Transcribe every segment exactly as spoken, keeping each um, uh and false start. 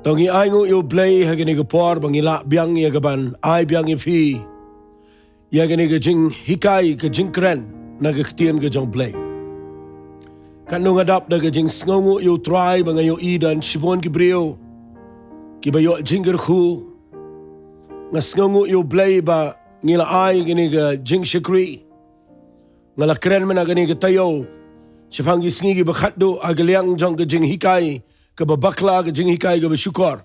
To ngi ai nguh ïa U Blei ha kane ka por ba ngi lah biang ïa kaban ai biang ïa phi ïa kane ka jinghikai, ka jingkren na ka ktien ka jong U Blei. Katno nga dap da ka jingsngewnguh ïa U Trai ba nga ïohi don shibun ki briew kiba ïoh jingkyrkhu. Nga sngewnguh ïa U Blei ba ngi la ai kane ka jingshakri. Nga la kren mynta kane ka taïew shaphang ki sngi kiba khatduh ha ka liang jong ka jinghikai kaba bakla, ka jinghikai kaba shukor.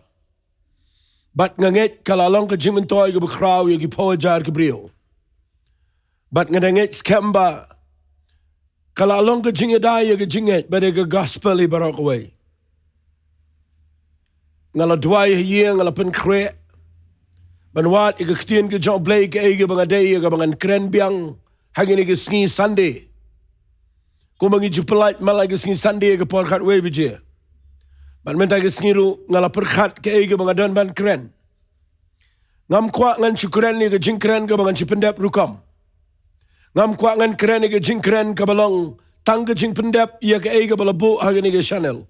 Bad nga ngeit ka la long ka jingmyntoi kaba khraw ïa ki phew hajar ki briew. Bad nga da ngeit skhem ba ka la long ka jingïada ïa ka jingngeit bad ïa ka gospel hi baroh kawei. Nga la duwai ha ïing, nga la pynkhreh ban wad ïa ka ktien ka jong U Blei, kaei kaba nga dei ïa kaba ngan kren biang ha kine ki sngi Sunday. Kumba ngi ju pyllait man la ki sngi Sunday ha ka por khatwei baje. Bad mynta ki sngi ruh nga la pyrkhat kaei kaba nga don ban kren. Ngam kwah ngan shu kren ïa ka jingkren kaba ngan shu pyndep rukom. Ngam kwah ngan kren ïa ka jingkren kaba long tang ka jingpyndep ïa kaei kaba la buh ha kane ka channel.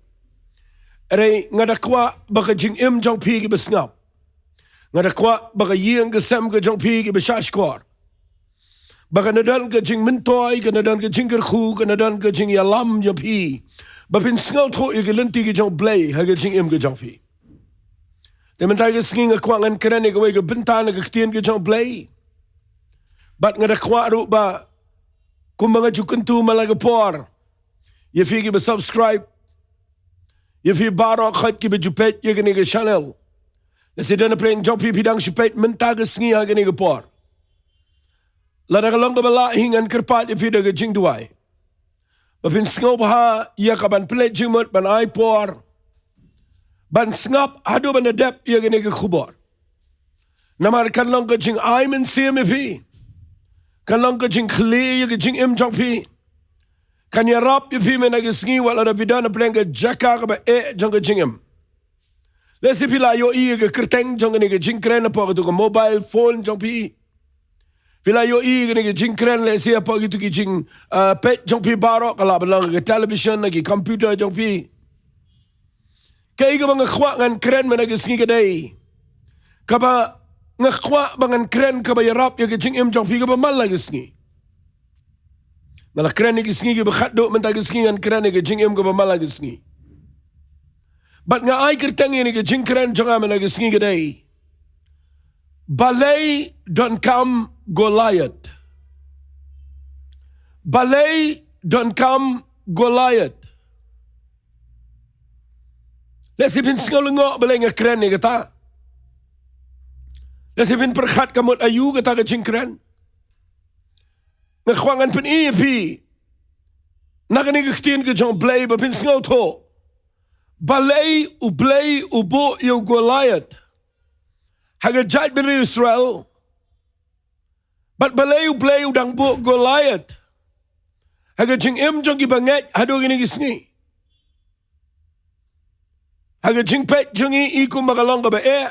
Hynrei nga da kwah ba ka jingim jong phi kiba sngap, nga da kwah ba ka ïing ka sem ka jong phi kiba shahshkor, ba kan da don ka jingmyntoi, kan da don ka jingkyrkhu, kan da don ka jingïalam ïa phi, ba phin sngewthuh ïa ki lynti ki jong U Blei ha ka jingim ka jong phi. Te mynta ka sngi nga kwah ngan kren ïa kawei ka bynta na ka ktien ka jong U Blei. Bad nga da kwah ruh ba kumba nga ju kyntu man la ka por, ïa phi kiba subscribe, ïa phi baroh khoit kiba ju peit ïa kane ka channel, lehse don napdeng jong phi phi dang shu peit mynta ka sngi ha kane ka por, lada ka long kaba lah hi ngan kyrpad ïa phi da ka jingduwai ba phin sngewbha ïa kaban pynleit jingmut ban ai por ban sngap haduh ban da dep ïa kane ka khubor. Namar kan long ka jingai mynsiem ïa phi, kan long ka jingkhlieh ïa ka jingim jong phi, kan ïarap ïa phi mynta ka sngi wat lada phi don napdeng ka jaka kaba eh jong ka jingim. Lehse phi la ïohi ïa ka kyrteng jong kane ka jingkren hapoh katu ka mobile phone jong phi. Phi la ïohi ïa kane ka jingkren lehse hapoh kitu ki jing, ah, peit jong phi baroh, ka lah ban long ka television, na ki computer jong phi. Kaei kaba nga kwah ngan kren mynta ka sngi ka dei kaba nga kwah ba ngan kren kaba ïarap ïa ka jingim jong phi kaba man la ka sngi. Nga la kren ïa ki sngi kiba khatduh, mynta ka sngi ngan kren ïa ka jingim kaba man la ka sngi. Bad nga ai kyrteng ïa kane ka jingkren jong nga mynta ka sngi ka dei: Balei donkam Goliath? Balei donkam Goliath? Lehse phin sngew lyngngoh balei nga kren ïa kata. Lehse phin pyrkhat ka mut aïu kata ka jingkren. Nga kwah ngan pyni ïa phi na kane ka ktien ka jong U Blei ba phin sngewthuh balei U Blei u buh ïa u Goliath ha ka jaitbynriew Israel. Bad balei U Blei u dang buh Goliath ha ka jingim jong ki bangeit haduh kine ki sngi. Ha ka jingpeit jong ngi i kumba ka long kaba eh.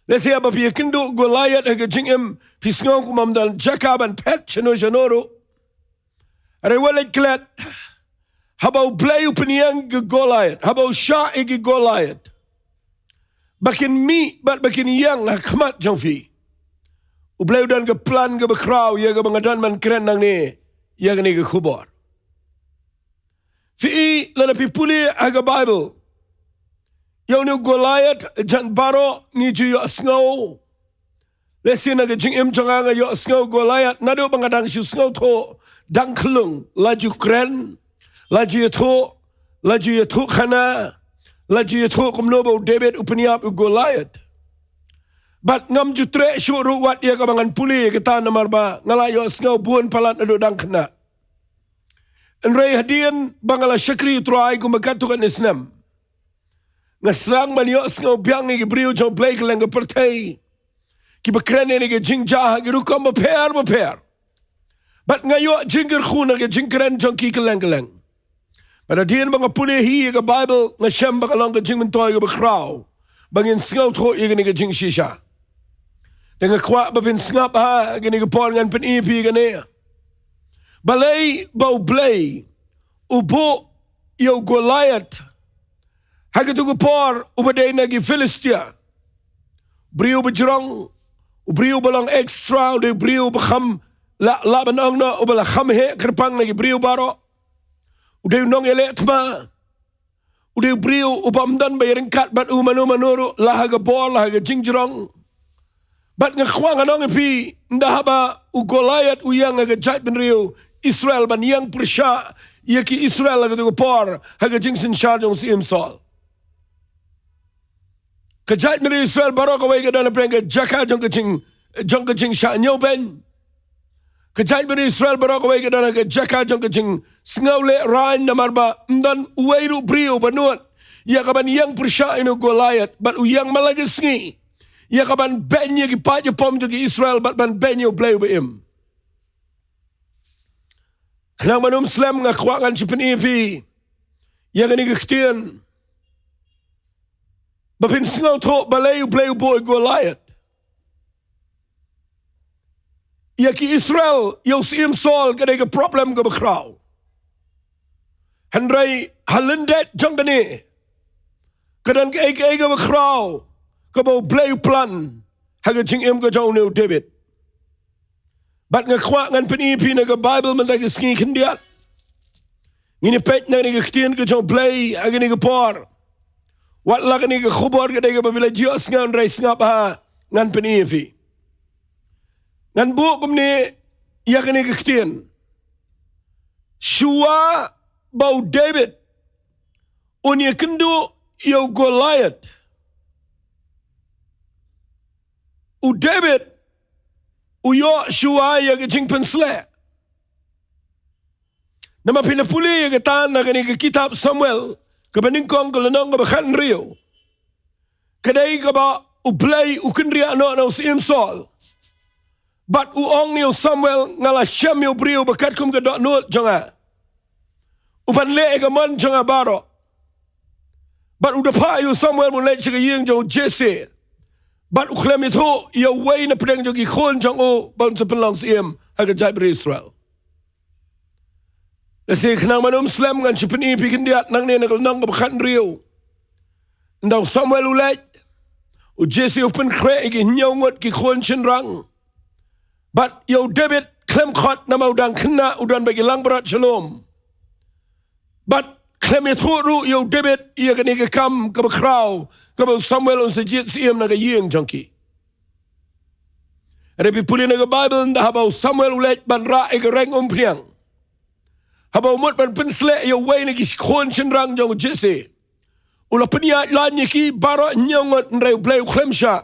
Lehse haba phi ïakynduh Goliath ha ka jingim phi sngew kumba ym don jaka ban phet shano shano ruh. Hynrei wat leit klet, haba U Blei u pynïeng ki Goliath, haba u shah ïa ki Goliath ba kin mih bad ba kin ïeng ha khmat jong phi, U Blei u don ka plan kaba khraw ïa kaba nga don ban kren nangne ïa kane ka khubor. Phi i lada phi pule ha ka Baibl ïa une u Goliath, jan baroh ngi ju ïohsngew. Lehse na ka jingim jong nga nga ïohsngew Goliath naduh ba nga dang shu sngewthuh dang khlung, la ju kren, la ju ïathuh, la ju ïathuh khana, la ju ïathuh kumno ba u David u pynïap u Goliath. Bad ngam ju treh shuh ruh wat ïa kaba ngan pule ïa kata namar ba nga la ïohsngew bun palat naduh dang khynnah. Hynrei hadien ba nga la shakri U Trai kumba katto katne snem, nga sdang ban ïohsngew biang ïa ki briew jong U Blei kylleng ka pyrthei kiba kren ïa kane ka jingjia ha ki rukom bapher bapher. Bad nga ïoh jingkyrkhu na ka jingkren jong ki kylleng kylleng. Bad hadien ba nga pule hi ïa ka Baibl nga shem ba ka long ka jingmyntoi kaba khraw ba ngin sngewthuh ïa kane ka jingshisha. Te nga kwah ba phin sngap ha kane ka por ngan pyni ïa phi kane. Balei ba U Blei u buh ïa u Goliath Ha katu ka por, uba dei na ki Philistia. Briew ba jrong, u briew ba long extra, u dei briew ba kham, la, la ban ong noh, uba la kham heh kyrpang na ki briew baroh. U dei u nongïaleh thma. U dei u briew uba ym don ba ïaryngkat bad u mano mano ruh, la ha ka bor, la ha ka jingjrong. Bad nga kwah ngan ong ïa phi, ynda haba u Goliath u ïeng ha ka jaitbynriew Israel ban ïeng pyrshah ïa ki Israel ha katu ka por, ha ka jingsynshar jong u Syiem Saul. Ka jaitbynriew Israel baroh kawei ka don hapdeng ka jaka jong ka jing, jong ka jingshah ñiewbeiñ. Ka jaitbynriew Israel baroh kawei ka don ha ka jaka jong ka jingsngewlehraiñ namar ba ym don uwei ruh briew ba nud ïa ka ban ïeng pyrshah ïa u Goliath, bad u ïeng man la ka sngi ïa ka ban beiñ ïa ki paid ki pom jong ki Israel bad ban beiñ ïa U Blei uba im. Khnang ban ym slem, nga kwah ngan shu pyni ïa phi ïa kane ka ktien, ba phin sngewthuh balei U Blei u buh ïa u Goliath. Ïa ki Israel, ïa u Syiem Saul ka dei ka problem kaba khraw. Hynrei ha lyndet jong kane, ka don kaei kaei kaba khraw kaba U Blei u plan ha ka jingim ka jong une u David. Bad nga kwah ngan pyni ïa phi na ka Baibl mynta ka sngi khyndiat. Ngin ïa peit na kane ka ktien ka jong U Blei ha kane ka por. Wat la kane ka khubor ka dei kaba phi la ju ïohsngew, hynrei sngap ha ngan pyni ïa phi. Ngan buh kumne ïa kane ka ktien. Shuwa ba u David un ïakynduh ïa u Goliath, u David u ïoh shuwa ïa ka jingpynsleh. Namar phin ïa pule ïa kata na kane ka kitab Samuel kaba nyngkong, ka lynnong kaba khathynriew. Ka dei kaba U Blei u kynriah noh na u Syiem Saul. Bad u ong ïa u Samuel, nga la shem ïa u briew ba katkum ka dohnud jong nga, u ban leh ïa ka mon jong nga baroh. Bad u da phah ïa u Samuel ban leit sha ka ïing jong u Jesse. Bad u khlem ïathuh ïa uwei na pdeng jong ki khun jong u ba un sa pynlong syiem ha ka jaitbynriew Israel. Lehse khnang ban ym slem, ngan shu pyni ïa phi khyndiat nangne na ka lynnong kaba khathynriew. Ynda u Samuel u leit, u Jesse u pynkhreh ïa ki hynñiew ngut ki khun shynrang. Bad ïa u David khlem khot namar u dang khynnah, u don bad ki langbrot shalom. Bad khlem ïathuh ruh ïa u David ïa kane ka kam kaba khraw kaba u Samuel un sa jied syiem na ka ïing jong ki. Hynrei phi pule na ka Baibl, ynda haba u Samuel u leit ban rah ïa ka reng umphniang, haba u mut ban pynsleh ïa uwei na ki khun shynrang jong u Jesse, u la pynïaid laiñ ïa ki baroh hynñiew ngut, hynrei U Blei u khlem shah.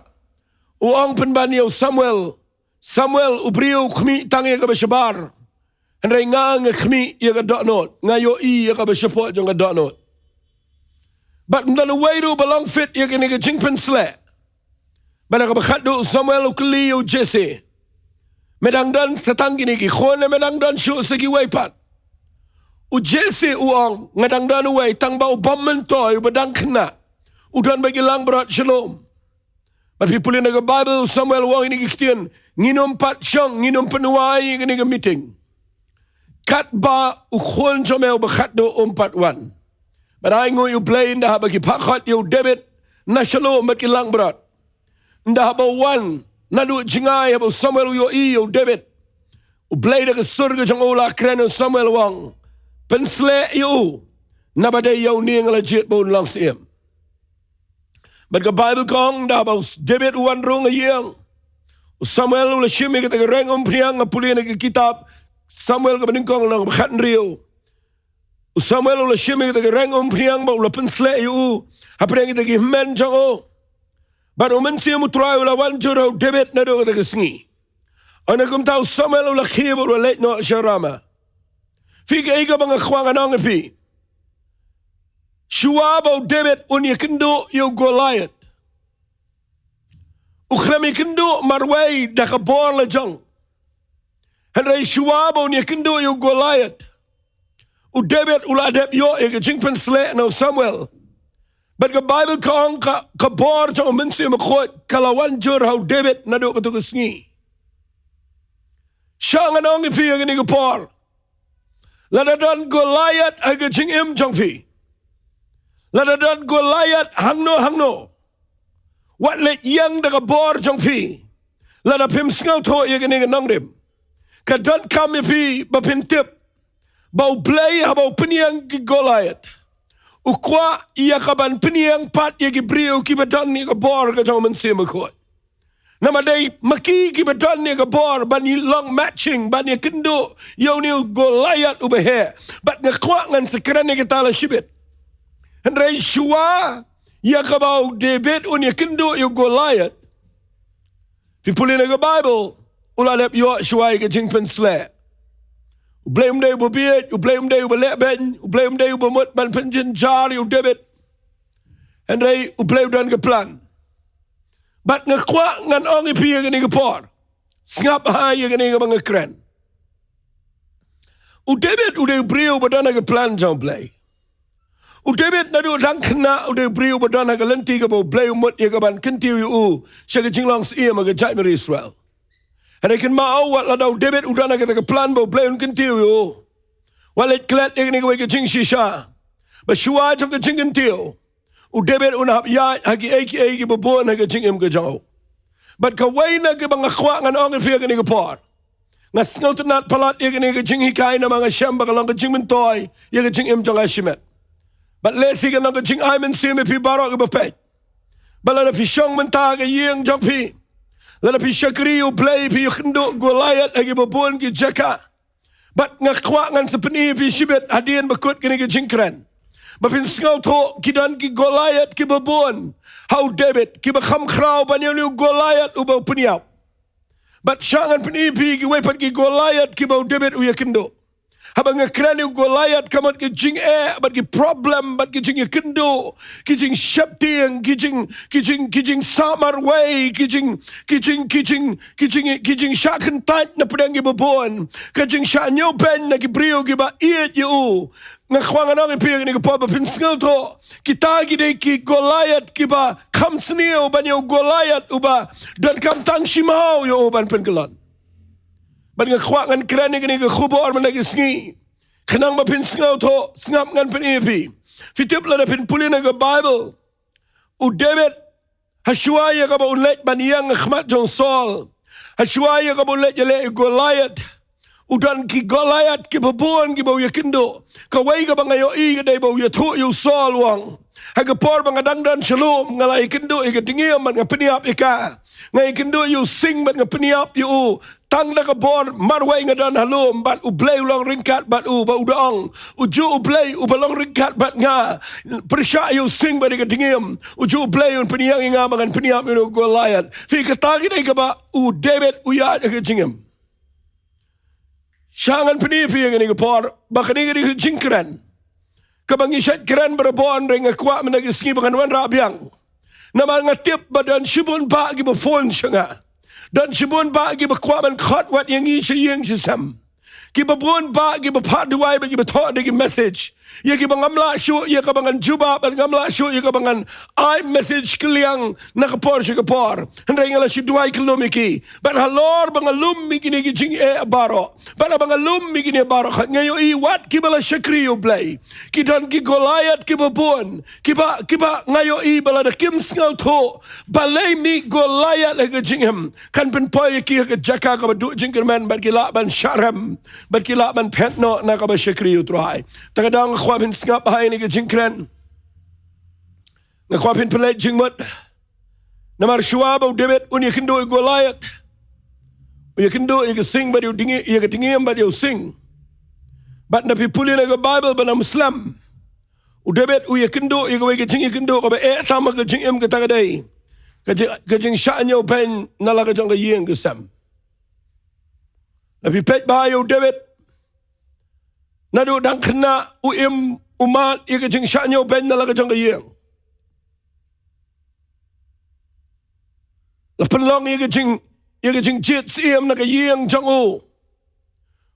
U ong pynban ïa u Samuel, Samuel, u briew u khmih tang ïa kaba shabar, hynrei nga, nga khmih ïa ka dohnud, nga ïohi ïa kaba shapoh jong ka dohnud. Bad ym don uwei ruh ba long fit ïa kane ka jingpynsleh. Bad ha kaba khatduh u Samuel u kylli ïa u Jesse, me dang don sa tang kine ki khun ne me dang don shuh sa kiwei pat? U Jesse u ong, nga dang don uwei, tang ba u bym myntoi, uba dang khynnah, u don bad ki langbrot shalom. Bad phi pule na ka Baibl, u Samuel u ong ïa kine ki ktien, ngin ym pat shong, ngin ym pynwai ïa kane ka meeting katba u khun jong me uba khatduh um pat wan. Bad ai nguh ïa U Blei, ynda haba ki phah khot ïa u David na shalom bad ki langbrot, ynda haba u wan naduh jngai, haba u Samuel u ïohi ïa u David, U Blei da ka sur ka jong u u la kren ïa u Samuel, u ong, pynsleh ïa u, naba dei ïa une nga la jied ba un long syiem. Bad ka Baibl ka ong, ynda haba u David u wan rung ha ïing, u Samuel u la shim ïa kata ka reng umphniang. Nga pule na ka kitab Samuel kaba nyngkong, lynnong kaba khathynriew. U Samuel u la shim ïa kata ka reng umphniang bad u la pynsleh ïa u hapdeng kita ki hynmen jong u. Bad U Mynsiem U Trai u la wan jur ha u David naduh kata ka sngi. Ynda kumta u Samuel u la khie bad u la leit noh sha Rama. Phi, kaei kaba nga kwah ngan ong ïa phi, shuwa ba u David un ïakynduh ïa u Goliath, u khlem ïakynduh marwei da ka bor la jong. Hynrei shuwa ba un ïakynduh ïa u Goliath, u David u la dep ïoh ïa ka jingpynsleh na u Samuel. Bad ka Baibl ka ong, ka, ka bor jong U Mynsiem Bakhuid ka la wan jur ha u David naduh kata ka sngi. Shah ngan ong ïa phi ha kane ka por, lada don Goliath ha ka jingim jong phi, Lada don Goliath hangno hangno, wat leit ïeng da ka bor jong phi. Lada phim sngewthuh ïa kane ka nongrim, ka donkam ïa phi ba phin tip ba U Blei haba u pynïeng ki Goliath, u kwah ïa ka ban pynïeng pat ïa ki briew kiba don ïa ka bor ka jong U Mynsiem Bakhuid. Namar dei ma ki kiba don ïa ka bor ban ïa long matching, ban ïakynduh ïa une u Goliath uba heh. Bad nga kwah ngan sa kren ïa kata la shibit. Hynrei shuwa ïa kaba u David un ïakynduh ïa u Goliath, phi pule na ka Baibl, u la dep ïoh shuwa ïa ka jingpynsleh. U Blei um dei uba bieit, U Blei um dei uba leh beiñ, U Blei um dei uba mut ban pynjynjar ïa u David. Hynrei U Blei u don ka plan. Bad nga kwah ngan ong ïa phi ïa kane ka por, sngap ha ïa kane kaba nga kren. U David u dei u briew ba don ha ka plan jong U Blei. U David naduh dang khynnah u dei u briew ba don ha ka lynti kaba U Blei u mut ïa ka ban kyntiew ïa u sha ka jinglong syiem ha ka jaitbynriew Israel. Hynrei kynmaw, wat lada u David u don ha kata ka plan ba U Blei un kyntiew ïa u, wat leit klet ïa kane kawei ka jingshisha, ba shuwa jong ka jingkyntiew, u David un hap ïaid ha kiei kiei kiba bun ha ka jingim ka jong u. Bad kawei na kiba nga kwah ngan ong ïa phi ha kane ka por, nga sngewtynnat palat ïa kane ka jinghikai namar nga shem ba ka long ka jingmyntoi ïa ka jingim jong nga shimet. Bad lehse ka long ka jingai mynsiem ïa phi baroh kiba peit, ba lada phi shong mynta ha ka ïing jong phi, lada phi shakri U Blei, phi ïakynduh Goliath ha kiba bun ki jaka. Bad nga kwah ngan sa pyni ïa phi shibit hadien ba kut kane ka jingkren, ba phin sngewthuh, ki don ki Goliath kiba bun ha u David kiba kham khraw ban ïa une u Goliath uba u pynïap. Bad sha ngan pyni ïa phi kiwei pat ki Goliath kiba u David u ïakynduh. Haba nga kren ïa u Goliath, ka mut ki jingeh bad ki problem bad ki jingïakynduh, ki jingsheptieng, ki jing, ki jing, ki jingsah marwei, ki jing, ki jing, ki jing, ki jing, ki jingshah kyntait na pdeng kiba bun, ka jingshah ñiewbeiñ na ki briew kiba ïeit ïa u. Nga kwah ngan ong ïa phi ha kane ka por ba phin sngewthuh, kita ki dei ki Goliath kiba kham sniew ban ïa u Goliath uba donkam tang shi maw ïa u ban pynkyllon. Bad nga kwah ngan kren ïa kane ka khubor mynta ka sngi, khnang ba phin sngewthuh. Sngap, ngan pyni ïa phi. Phi tip, lada phin pule na ka Baibl, u David, ha shuwa ïa kaba un leit ban ïeng ha khmat jong u Saul, ha shuwa ïa kaba un leit ïaleh ïa u Goliath, u don ki Goliath kiba bun kiba u ïakynduh. Kawei kaba nga ïohi ka dei ba u ïathuh ïa u Saul, u ong, ha ka por ba nga dang don sha lum, nga la ïakynduh ïa ka dngiem bad nga pynïap ïa ka. Nga ïakynduh ïa u sing bad nga pynïap ïa u. Tang da ka bor marwei nga don ha lum, bad U Blei u long ryngkat bad u, ba u da ong, u juh U Blei uba long ryngkat bad nga, pyrshah ïa u sing bad ïa ka dngiem, u juh U Blei un pynïeng ïa nga ba ngan pynïap ïa une u Goliath. Phi, kata ka dei kaba u David u ïaid ha ka jingim. Sha ngan pyni ïa phi ha kane ka por ba kane ka dei ka jingkren kaba ngi shait kren barabor, hynrei nga kwah mynta ka sngi ba ngan wanrah biang. Namar nga tip ba don shibun bah kiba phone sha nga. Don shibun bah kiba kwah ban khot wat ïa ngi sha ïing sha sem. Kiba bun bah kiba phah duwai bad kiba thoh da ki message. Ïa kiba ngam lah shuh, ïa kaba ngan jubab bad ngam lah shuh, ïa kaba ngan ai message kylliang na ka por sha ka por. Hynrei nga la shu duwai kyllum ïa ki. Bad halor ba nga lum ïa kine ki jingeh baroh, bad haba nga lum ïa kine baroh, nga ïohi wat kiba la shakri ïa U Blei, ki don ki Goliath kiba bun, kiba, kiba nga ïohi ba lada kim sngewthuh, balei mih Goliath ha ka jingim, kan pynpoi ïa ki ha ka jaka kaba duh jingkyrmen, bad ki lah ban shah rem, bad ki lah ban phet noh na kaba shakri ïa U Trai. Te ka daw nga kwah phin sngap ha ïa kane ka jingkren. Nga kwah phin pynleit jingmut. Namar shuwa ba u David un ïakynduh ïa u Goliath, u ïakynduh ïa ka sing bad ïa u dngi-, ïa ka dngiem bad ïa u sing. Bad lada phi pule na ka Baibl ba nang slem, u David u ïakynduh ïa kawei ka jingïakynduh kaba eh tam ha ka jingim, kata ka dei ka jing, ka jingshah ñiewbeiñ na la ka jong ka ïing ka sem. Lada phi peit bha ïa u David, naduh dang khynnah u im u mad ïa ka jingshah ñiewbeiñ na la ka jong ka ïing. La pynlong ïa ka jing, ïa ka jingjied syiem na ka ïing jong u.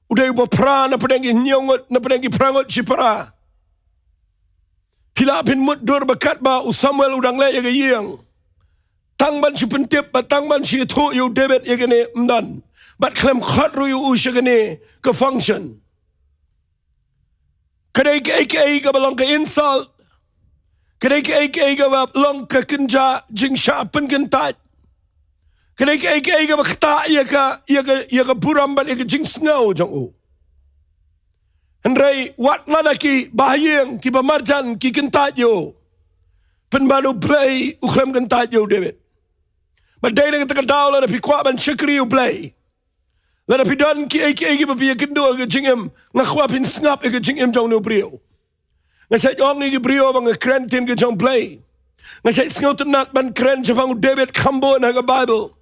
U dei uba phra na pdeng ki hynñiew ngut, na pdeng ki phra ngut shipara. Phi lah phin mutdur ba katba u Samuel u dang leh ïa ka ïing, tang ban shu pyntip bad tang ban shu ïathuh ïa u David ïa kane, ym don. Bad khlem khot ruh ïa u sha kane ka function. Ka dei kaei kaei kaba long ka insult, Ka dei kaei kaei kaba long ka kynja jingshah pynkyntait. Ka dei kaei kaei kaba ktah ïa ka, ïa ka, ïa ka burom bad ïa ka jingsngew jong u. Hynrei wat lada ki bahaïing, ki bamarjan, ki kyntait ïa u, pynban U Blei u khlem kyntait ïa u David. Bad dei na kata ka daw lada phi kwah ban shakri U Blei, lada phi don kiei kiei kiba phi ïakynduh ha ka jingim, nga kwah phin sngap ïa ka jingim jong une u briew. Nga shait ong ïa ki briew ba nga kren ktien ka jong U Blei. Nga shait sngewtynnat ban kren shaphang u David kham bun ha ka Baibl.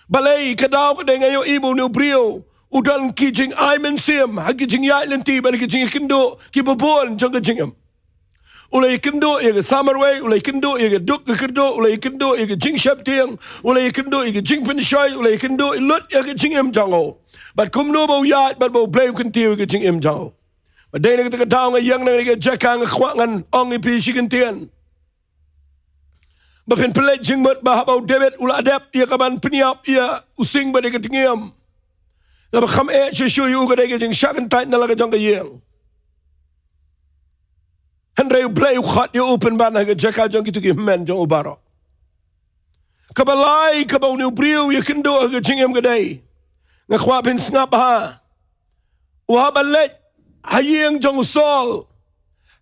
Balei ka daw ka dei nga ïohi ba une u briew u don ki jingai mynsiem ha ki jingïaid lynti bad ki jingïakynduh kiba bun jong ka jingim. U la ïakynduh ïa ka summer wei, u la ïakynduh ïa ka duk ka kyrduh, u la ïakynduh ïa ka jingsheptieng, u la ïakynduh ïa ka jingpynshoi, u la ïakynduh lut ïa ka jingim jong u. Bad kumno ba u ïaid bad ba U Blei u kyntiew ïa ka jingim jong u. Bad dei na kata ka daw nga ïeng na kane ka jaka nga kwah ngan ong ïa phi shi kyntien. Ba phin pynleit jingmut ba haba u David u la dep ïa ka ban pynïap ïa u sing bad ïa ka dngiem, laba kham eh shuh shuh ïa u ka dei ka jingshah kyntait na la ka jong ka ïing. Hynrei U Blei u khot ïa u pynban ha ka jaka jong kito ki hynmen jong u baroh. Kaba lai kaba une u briew u ïakynduh ha ka jingim ka dei, nga kwah phin sngap bha. U hap ban leit ha ïing jong u Saul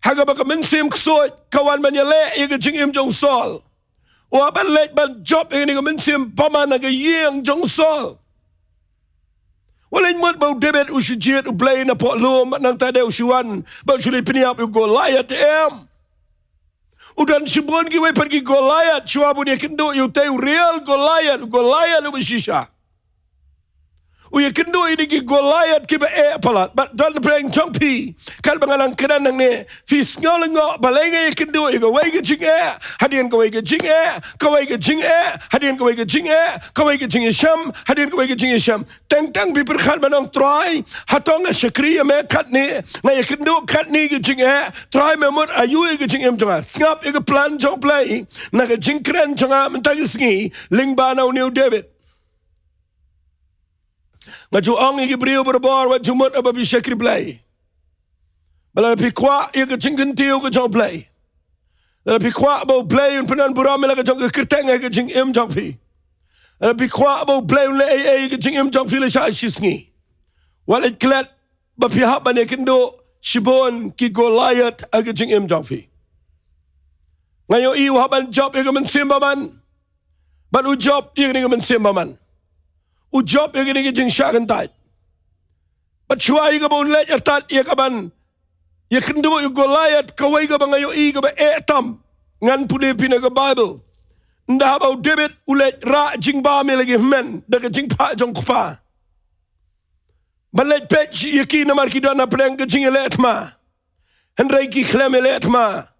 ha kaba ka mynsiem ksuid ka wan ban ïaleh ïa ka jingim jong u Saul. U hap ban leit ban jop ïa kane ka mynsiem bymman ha ka ïing jong u Saul. Wat leit mut ba u David u shu jied U Blei napoh lum, nangta de u shu wan bad u shu leit pynïap ïa u Goliath, em. U don shibun kiwei pat ki Goliath shuwa ba un ïakynduh ïa utei u real Goliath, u Goliath uba shisha. U ïakynduh ïa ki Goliath kiba eh palat. Bad don pyrshang jong phi, katba nga nang kren nangne, phi sngew lyngngoh, balei nga ïakynduh ïa kawei ka jingeh hadien kawei ka jingeh, kawei ka jingeh hadien kawei ka jingeh, kawei ka jingïashem hadien kawei ka jingïashem. Teng teng phi pyrkhat ban ong, Trai, hato nga shakri ïa me katne, nga ïakynduh katne ka jingeh, Trai me mut aiu ïa ka jingim jong nga? Sngap ïa ka plan jong U Blei na ka jingkren jong nga mynta ka sngi lyngba na une u David. Nga ju ong ïa ki briew barabor, wat ju mut ba phi shakri Blei. Ba lada phi kwah ïa ka jingkyntiew ka jong U Blei, lada phi kwah ba U Blei un pyndonkam burom ïa la ka jong ka kyrteng ha ka jingim jong phi, lada phi kwah ba U Blei un leh ei ei ha ka jingim jong phi lashai shisngi, wat leit klet ba phi hap ban ïakynduh shibun ki Goliath ha ka jingim jong phi. Nga ïohi u hap ban jop ïa ka mynsiem bymman. Bad u jop ïa kane ka mynsiem bymman. U jop ïa kane ka jingshah kyntait. Bad shuwa ïa kaba un leit artat ïa ka ban ïakynduh ïa u Goliath, kawei kaba nga ïohi kaba eh tam, ngan pule phi na ka Baibl. Ynda haba u David u leit rah jingbam ïa la ki hynmen da ka jingphah jong u kpa, ban leit peit ïa ki namar ki don hapdeng ka jingïaleh thma. Hynrei ki khlem ïaleh thma.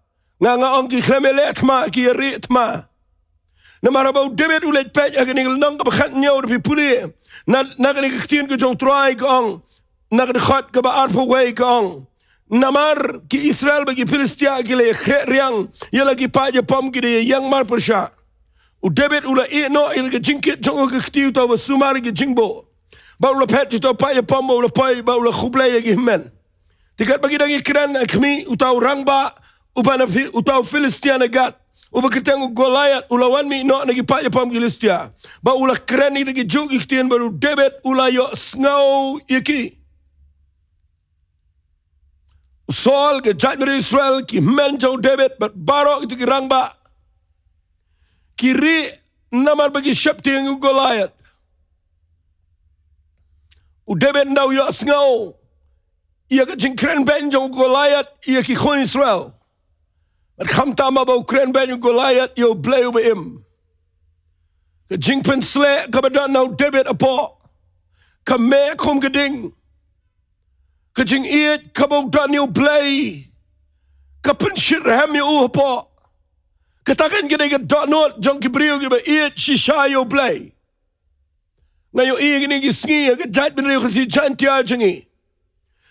Nga, nga ong ki khlem ïaleh thma, ki ïarieh thma. Namar haba u David u leit peit ha kane ka lynnong kaba khathynñiew, lada phi pule na, na kane ka ktien ka jong U Trai, ka ong, na ka dkhot kaba arphew wei, ka ong, namar ki Israel bad ki Philistia ki la ïakhreh riang ïa la ki paid ïapom, ki da ïeng marpyrshah. U David u la ïehnoh ïa la ka jingkit jong u ha ka kti, uta uba sumar ïa ka jingbuh. Bad u la phet ïa uta u paid ïapom bad u la poi bad u la khublei ïa ki hynmen. Te katba ki dang ïakren ha khmih, uta u rangbah uba na Phi-, uta u Philistia na Gath, uba kyrteng u Goliath, u la wan mih noh na ki paid ïapom ki Philistia. Bad u la kren ïa kita kijuh ki ktien bad u David u la ïohsngew ïa ki. U Saul, ka jaitbynriew Israel, ki hynmen jong u David bad baroh kita ki rangbah ki rieh namar ba ki sheptieng ïa u Goliath. U David ynda u ïohsngew ïa ka jingkren beiñ jong u Goliath ïa ki khun Israel, bad khamtam ba u kren beiñ u Goliath ïa U Blei uba im, ka jingpynsleh kaba don na u David hapoh ka meh kum ka ding. Ka jingïeit kaba u don ïa U Blei ka pynshit rhem ïa u hapoh. Kata kan ka dei ka dohnud jong ki briew kiba ïeit shisha ïa U Blei. Nga ïohi kine ki sngi ha ka jaitbynriew Khasi Jaiñtia jong ngi,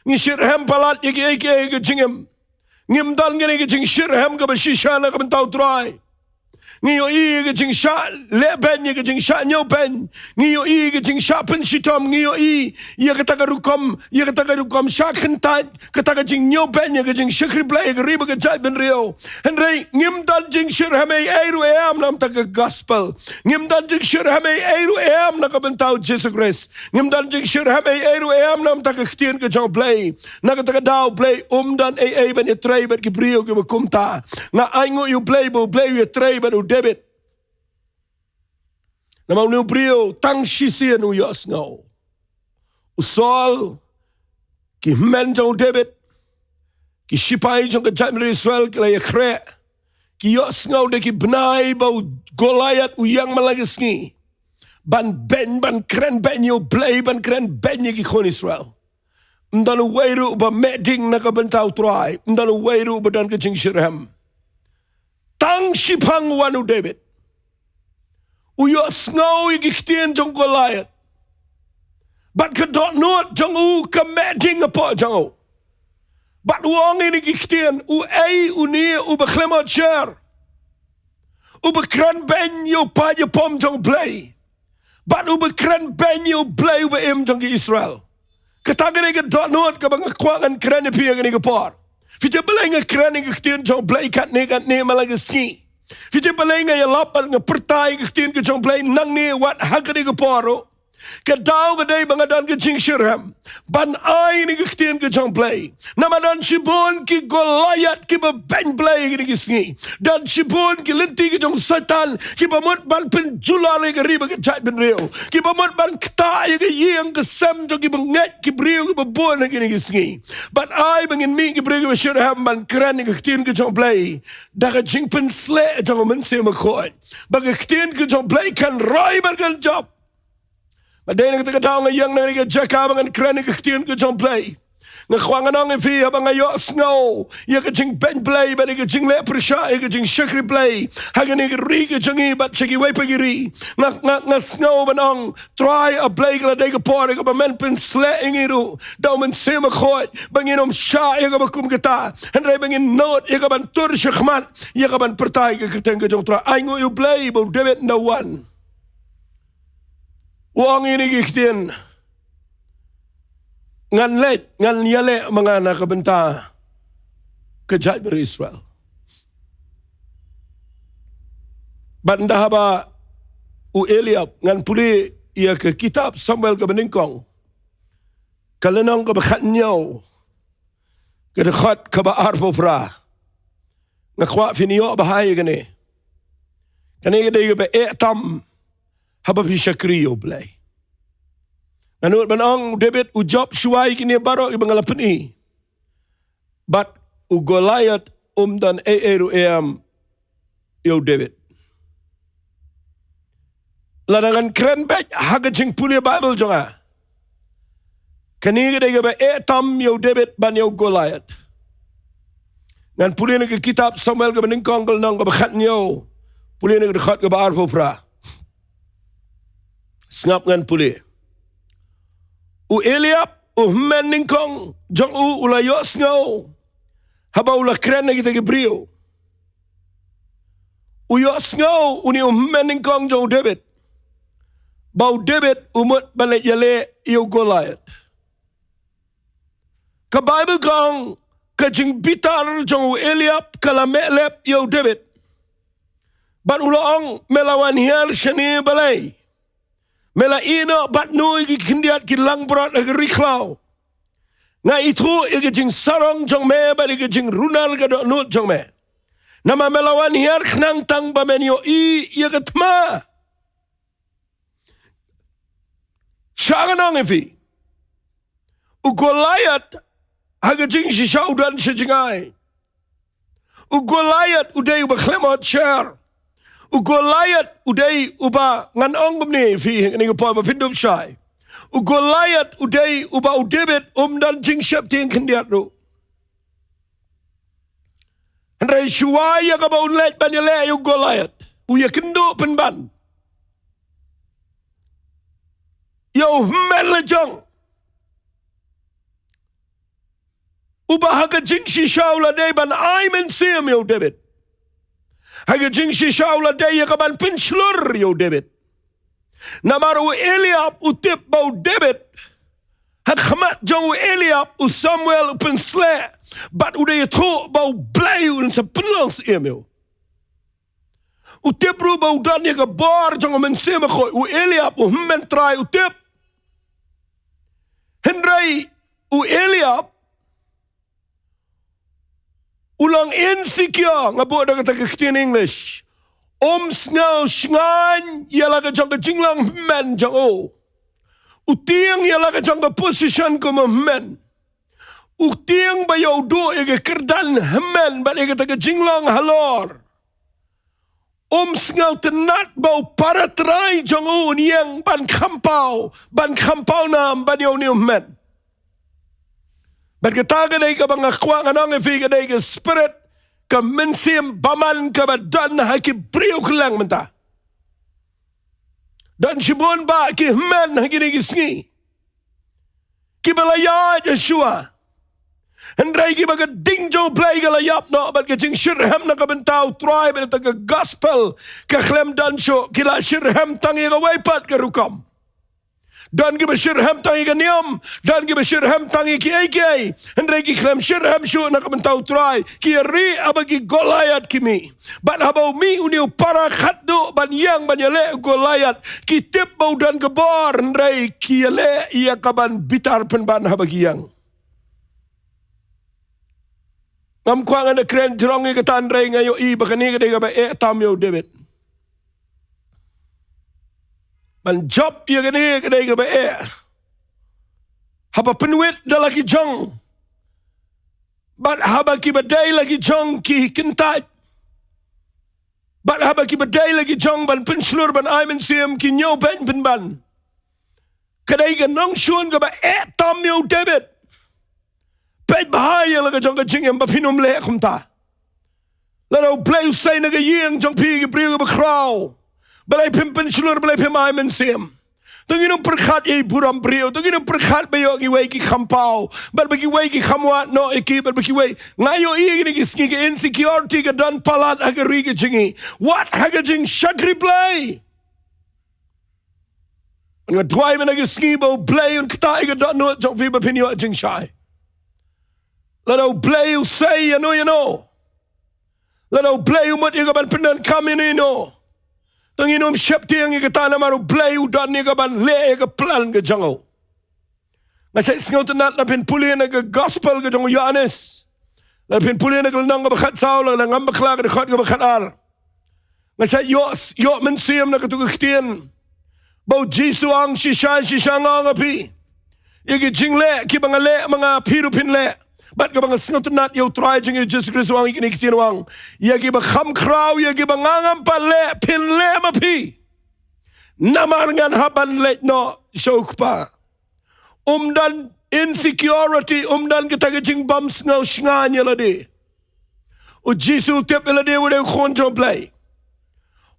ngi shitrhem palat ïa kiei kiei ha ka jingim. Ngim don kane ka jingshit rhem kaba shisha na ka bynta U Trai. Ngi ïohi ïa ka jingshah leh beiñ, ïa ka jingshah ñiew beiñ. Ngi ïohi ïa ka jingshah pynshitom, ngi ïohi ïa kata ka rukom, ïa kata ka rukom shah kyntait, kata ka jingñiew beiñ, ïa ka jingshakri Blei, ïa ka ri bad ka jaitbynriew. Hynrei ngim don jingshitrhem ei ei ruh em na ka bynta ka gospel. Ngim don jingshitrhem ei ei ruh em na ka bynta u Jisu Khrist. Ngim don jingshitrhem ei ei ruh em na ka bynta ka ktien ka jong u Blei. Na kata ka daw u Blei um don ei ei ban ïatrei bad ki briew kiba kumta. Nga ainguh ïa u Blei ba u Blei u ïatrei bad u David. Namar une u briew tang shisien u ïohsngew. U Saul, ki hynmen jong u David, ki shipai jong ka jaitbynriew Israel ki la ïakhreh. Ki ïohsngew da ki bnai ba u Goliath u ïeng man la ka sngi ban beiñ, ban kren beiñ ïa u Blei, ban kren beiñ ïa ki khun Israel. Ym don uwei ruh uba meh ding na ka bynta u Trai. Ym don uwei ruh uba don ka jingshitrhem. Tang shiphang wan u David. U ïohsngew ïa ki ktien jong u Goliath. Bad ka dohnud jong u ka meh ding hapoh jong u. Bad u ong ïa kine ki ktien, uei une uba khlem ot sher, uba kren beiñ ïa u paid ïa pom jong u Blei, bad uba kren beiñ ïa u Blei uba im jong ki Israel. Kata ka dei ka dohnud kaba nga kwah ngan kren ïa phi ha kane ka por. Phi tip balei nga kren ïa ka ktien jong u Blei katne katne man la ka sngi? Phi tip balei nga ïalap bad nga pyrta ïa ka ktien ka jong u Blei nangne wat ha kane ka por ruh? Ka daw ka dei ba nga don ka jingshitrhem ban ai ïa ka ktien ka jong u Blei. Namar don shibun ki Goliath kiba beiñ Blei ha kine ki sngi. Don shibun ki lynti ki jong u Soitan kiba mut ban pynjulor ïa ka ri bad ka jaitbynriew, kiba mut ban ktah ïa ka ïing ka sem jong kiba ngeit, ki briew kiba bun ha kine ki sngi. Bad ai ba ngin mih ki briew kiba shitrhem ban kren ïa ka ktien ka jong u Blei da ka jingpynsleh jong u Mynsiem Bakhuid, ba ka ktien ka jong u Blei kan roi bad kan jop. Bad dei na kata ka daw nga ïeng na kane ka jaka ba ngan kren ïa ka ktien ka jong u Blei. Nga kwah ngan ong ïa phi, haba nga ïohsngew ïa ka jingbeiñ Blei bad ïa ka jingleh pyrshah, ïa ka jingshakri Blei ha kane ka ri ka jong ngi bad sha kiwei pat ki ri, nga, nga, nga sngew ban ong, Trai A Blei, ka la dei ka por ïa kaba men pynsleh ïa ngi ruh da u Mynsiem Bakhuid, ba ngin ym shah ïa kaba kum kata, hynrei ba ngin nud ïa ka ban tur shakhmat, ïa ka ban pyrta ïa ka kyrteng ka jong u Trai. Ainguh ïa u Blei ba u David ynda u wan, u ong ïa kine ki ktien, ngan leit, ngan ïaleh ma nga na ka bynta ka jaitbynriew Israel. Bad ynda haba u Eliab, ngan pule ïa ka kitab Samuel kaba nyngkong, ka lynnong kaba khathynñiew, ka dkhot kaba arphew phra. Nga kwah phin ïoh bha ïa kane. Kane ka dei kaba eh tam haba phi shakri ïa u Blei. Nga nud ban ong, u David u jop shuwa ïa kine baroh kiba nga la pyni. Bad u Goliath um don ei ei ruh em ïa u David. Lada ngan kren beit ha ka jingpule Baibl jong nga, kane ka dei kaba eh tam ïa u David ban ïa u Goliath. Ngan pule na ka kitab Samuel kaba nyngkong, ka lynnong kaba khathynñiew, pule na ka dkhot kaba arphew phra. Sngap ngan pule. U Eliab, u hynmen nyngkong jong u, u la ïohsngew haba u la kren na kita ki briew. U ïohsngew, une u hynmen nyngkong jong u David, ba u David u mut ban leit ïaleh ïa u Goliath. Ka Baibl ka ong, ka jingbitar jong u Eliab ka la meh lep ïa u David. Bad u la ong, me la wan hiar shane balei? Me la ïeh noh bad no ïa ki khyndiat ki langbrot ha ka ri khlaw? Nga ithuh ïa ka jingsarong jong me bad ïa ka jingrunar ka dohnud jong me. Namar me la wan hiar khnang tang ba men ïohi ïa ka thma. Sha ngan ong ïa phi, u Goliath ha ka jingshisha u don sha jngai. U Goliath u dei uba khlem ot sher. U Goliath u dei uba, ngan ong kumne ïa phi, kane ka por ba phin dup shai. U Goliath u dei uba u David um don jingsheptieng khyndiat ruh. Hynrei shuwa ïa kaba un leit ban ïaleh ïa u Goliath, u ïakynduh pynban ïa u hynmen lajong, uba ha ka jingshisha u la dei ban ai mynsiem ïa u David. Ha ka jingshisha u la dei ïa ka ban pynshlur ïa u David. Namar u Eliab u tip ba u David, ha khmat jong u Eliab u Samuel u pynsleh, bad u dei ïathuh ba U Blei un sa pynlong syiem ïa u. U tip ruh ba u don ïa ka bor jong u Mynsiem Bakhuid, u Eliab u hynmen Trai u tip. Hynrei u Eliab u long insecure, nga buh da kata ka ktien English. Um sngew shngaiñ ïa la ka jong ka jinglong hynmen jong u. U tieng ïa la ka jong ka position kum u hynmen. U tieng ba ïa u duh ïa ka kyrdan hynmen bad ïa kata ka jinglong halor. Um sngewtynnat ba u para trai jong u un ïeng ban kham paw, ban kham paw nam ban ïa une u hynmen. Bad kata ka dei kaba nga kwah ngan ong ïa phi, ka dei ka spirit, ka mynsiem bymman kaba don ha ki briew kylleng mynta. Don shibun bah ki hynmen ha kine ki sngi kiba la ïaid shuwa. Hynrei kiba ka ding jong U Blei ka la ïap noh bad ka jingshyrhem na ka bynta U Trai bad ka gospel ka khlem don shuh, ki la shyrhem tang ïa kawei pat ka rukom. Don kiba shyrhem tang ïa ka niam, don kiba shyrhem tang ïa kiei kiei. Hynrei ki khlem shyrhem shuh na ka bynta U Trai, ki ïa rieh haba ki Goliath ki mih. Bad haba u mih une u para khatduh ban ïeng ban ïaleh Goliath, ki tip ba u don ka bor, hynrei ki ïaleh ïa ka ban bitar pynban haba ki ïeng. Ngam kwah ngan da kren jrong ïa kata, hynrei nga ïohi ba kane ka dei kaba eh tam ïa u David. Ban jop ïa kane ka dei kaba eh. Haba pynwit da la ki jong, bad haba kiba dei la ki jong ki kyntait, bad haba kiba dei la ki jong ban pynshlur ban ai mynsiem ki ñiewbeiñ pynban. Ka dei ka nongshun kaba eh tam ïa u David. Peit bha ïa la ka jong ka jingim ba phin ym leh kumta. Lada U Blei u sei na ka ïing jong phi ki briew kiba khraw, balei phim pynshlur, balei phim ai mynsiem? To ngin ym pyrkhat ïa i burom briew, to ngin ym pyrkhat ba ïoh kiwei ki kham paw, bad ba kiwei ki kham wad noh ïa ki, bad ba kiwei. Nga ïohi kine ki sngi ka insecurity ka don palat ha ka ri ka jong ngi. Wat ha ka jingshakri Blei. Nga duwai mynta ka sngi ba U Blei un ktah ïa ka dohnud jong phi ba phin ïoh jingshai. Lada U Blei u sei ïano ïano, lada U Blei u mut ïa ka ban pyndonkam ïano ïano, to ngin ym sheptieng ïa kata, namar U Blei u don ïa ka ban leh ïa ka plan ka jong u. Nga shait sngewtynnat lada phin pule na ka gospel ka jong u Ïoannis, lada phin pule na ka lynnong kaba khatsaw, lada ngam bakla ka dkhot kaba khatar. Nga shait ïoh, ïoh mynsiem na katu ka ktien ba U Jisu u ong, shisha shisha nga ong ïa phi, ïa ki jingleh kiba nga leh ma nga phi ruh phin leh. Bad kaba nga sngewtynnat ïa U Trai jong ngi U Jisu Khrist u ong ïa kine ki ktien, u ong, ïa kiba kham khraw, ïa kiba nga ngam pat leh phin leh ma phi. Namar ngan hap ban leit noh sha U Kpa. Um don insecurity, um don kata ka jingbymsngew shngaiñ ïa lade. U Jisu u tip ïa lade u dei u khun jong U Blei.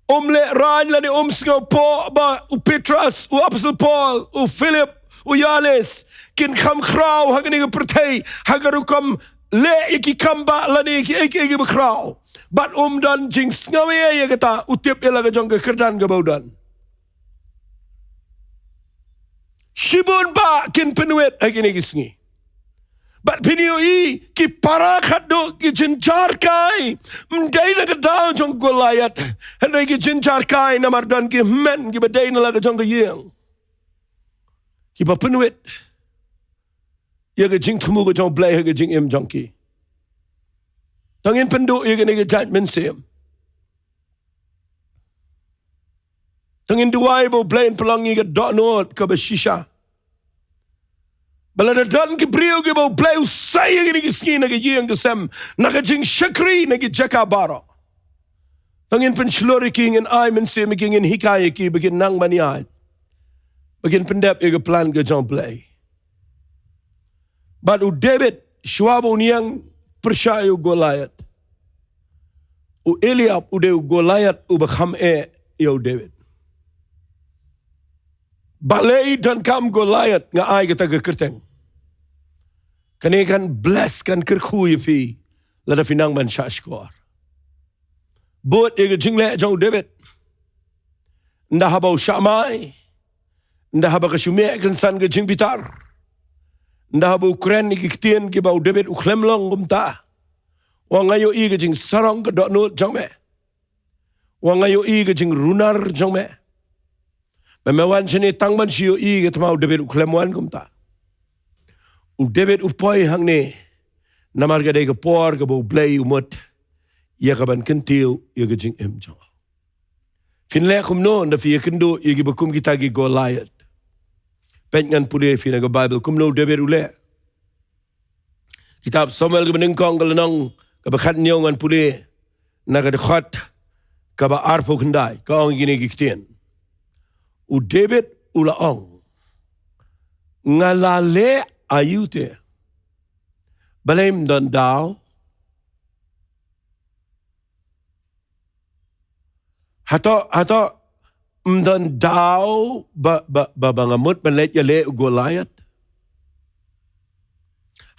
Um lehraiñ lane um sngewpoh ba u Petros, u Apostol Paul, u Philip, u Ïoannis kin kham khraw ha kane ka pyrthei ha ka rukom leh ïa ki kam bah lane ïa kiei kiei kiba khraw. Bad um don jingsngew ïa kata, u tip ïa la ka jong ka kyrdan kaba u don. Shibun bah kin pynwit ha kine ki sngi. Bad phin ïohi ki para khatduh ki jynjar kai, ym dei na ka daw jong u Goliath, hynrei ki jynjar kai namar don ki hynmen kiba dei na la ka jong ka ïing kiba pynwit ïa ka jingthmu ka jong U Blei ha ka jingim jong ki. To ngin pynduh ïa kane ka jait mynsiem. To ngin duwai ba U Blei un pynlong ïa ka dohnud kaba shisha. Ba lada don ki briew kiba U Blei u sei ïa kine ki sngi na ka ïing ka sem, na ka jingshakri, na ki jaka baroh, to ngin pynshlur ïa ki, ngin ai mynsiem ïa ki, ngin hikai ïa ki ba kin nang ban ïaid, ba kin pyndep ïa ka plan ka jong U Blei. Bad u David, shuwa ba un ïeng pyrshah ïa u Goliath, u Eliab u dei u Goliath uba kham eh ïa u David. Balei donkam Goliath? Nga ai kata ka kyrteng. Kane kan bless, kan kyrkhu ïa phi lada phi nang ban shahshkor. bud ïa ka jingleh jong u David. Ynda haba u shah mai, ynda haba ka shu mih kynsan ka jingbitar, ynda haba u kren ïa ki ktien kiba u David u khlem long kumta. Wat nga ïohi ka jingsarong ka dohnud jong me. Wat nga ïohi ka jingrunar jong me. Me, me wan shane tang ban shu ïohi ka, tangba u David u khlem wan kumta. U David u poi hangne namar ka dei ka por kaba u Blei u mut ïa kaban kyntiew ïa ka jingim jong u. Phin leh kumno ynda phi ïakynduh ïa kiba kum kita ki Goliath? Peit ngan pule ïa phi na ka Baibl kumno u David u leh. Kitab Samuel kaba nyngkong ka lynnong kaba khathynñiew, ngan pule na ka dkhot kaba arphew khyndai, ka ong ïa kine ki ktien. U David u la ong, nga la leh aïu te? Balei ym don daw? Hato, hato ym don daw ba, ba, ba, ba nga mut ban leit ïaleh u Goliath?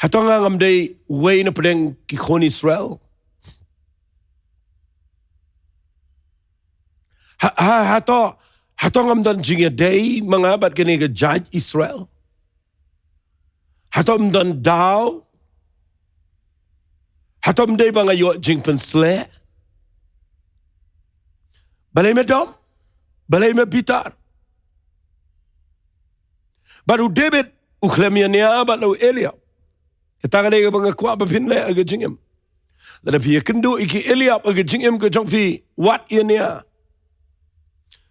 Hato nga ngam dei uwei na pdeng ki khun Israel? Ha, ha, hato, hato ngam don jingïadei ma nga bad kane ka jait Israel? Hato ym don daw? Hato ym dei ba nga ïoh jingpynsleh? Balei me dom? Balei me bitar? Bad u David u khlem ïania bad u Eliab. Kata ka dei kaba nga kwah ba phin leh ha ka jingim. Lada phi ïakynduh ïa ki Eliab ha ka jingim ka jong phi, wat ïania.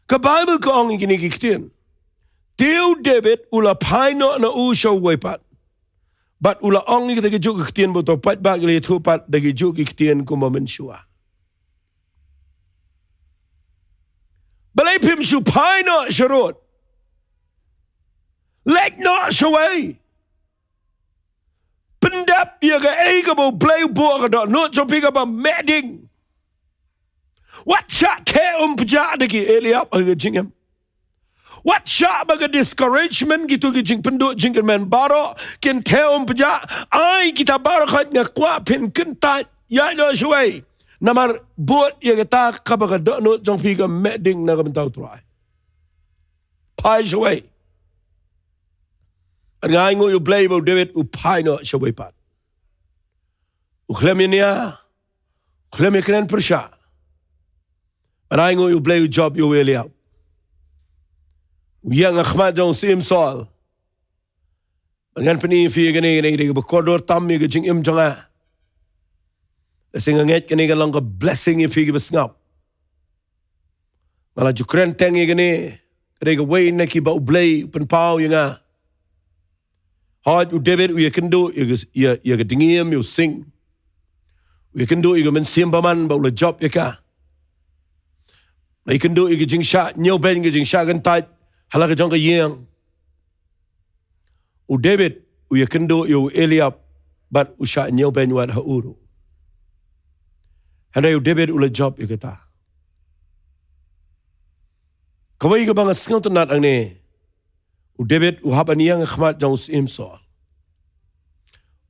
Ka Baibl ka ong ïa kine ki ktien. Te u David u la phai noh na u sha uwei pat, bad u la ong ïa kita kijuh ki ktien, bad to paidbah ki la ïathuh pat da kijuh ki ktien kumba mynshuwa. Balei phim shu phai noh sharud? Leit noh shawei. Pyndep ïa kaei kaba u Blei u buh ha ka dohnud jong phi kaba meh ding. Wat shah theh umphniang da ki Eliab ha ka jingim. Wat shah ba ka discouragement, kito ki jingpynduh jingkyrmen baroh kin theh umphniang. Ai kita baroh khoit, nga kwah phin kyntait, ïaid noh shawei. Namar bud ïa kata kaba ka dohnud jong phi ka meh ding na ka bynta u Trai. Phai shawei. Bad nga ai nguh ïa u Blei ba u David u phai noh shawei pat. U khlem ïania, u khlem ïakren pyrshah. Bad ai nguh ïa u Blei u jop ïa u Eliab. U ïeng ha khmat jong u Syiem Saul. Bad ngan pyni ïa phi ïa kane, kane, kane kaba kordor tam ïa ka jingim jong nga. Lehse nga ngeit kane kan long ka blessing ïa phi kiba sngap. Nga la ju kren teng ïa kane, ka dei kawei na kiba u Blei u pynpaw ïa nga. Hooid, u David u ïakynduh ïa ka, ïa, ïa ka dngiem, ïa u sing. U ïakynduh ïa ka mynsiem bymman ba u la jop ïa ka. U ïakynduh ïa ka jingshah ñiewbeiñ, ka jingshah kyntait ha la ka jong ka ïing. U David u ïakynduh ïa u Eliab bad u shah ñiewbeiñ wat ha u ruh. Hynrei u David u la jop ïa kata. Kawei kaba nga sngewtynnat hangne, u David u hap ban ïeng ha khmat jong u Syiem Saul.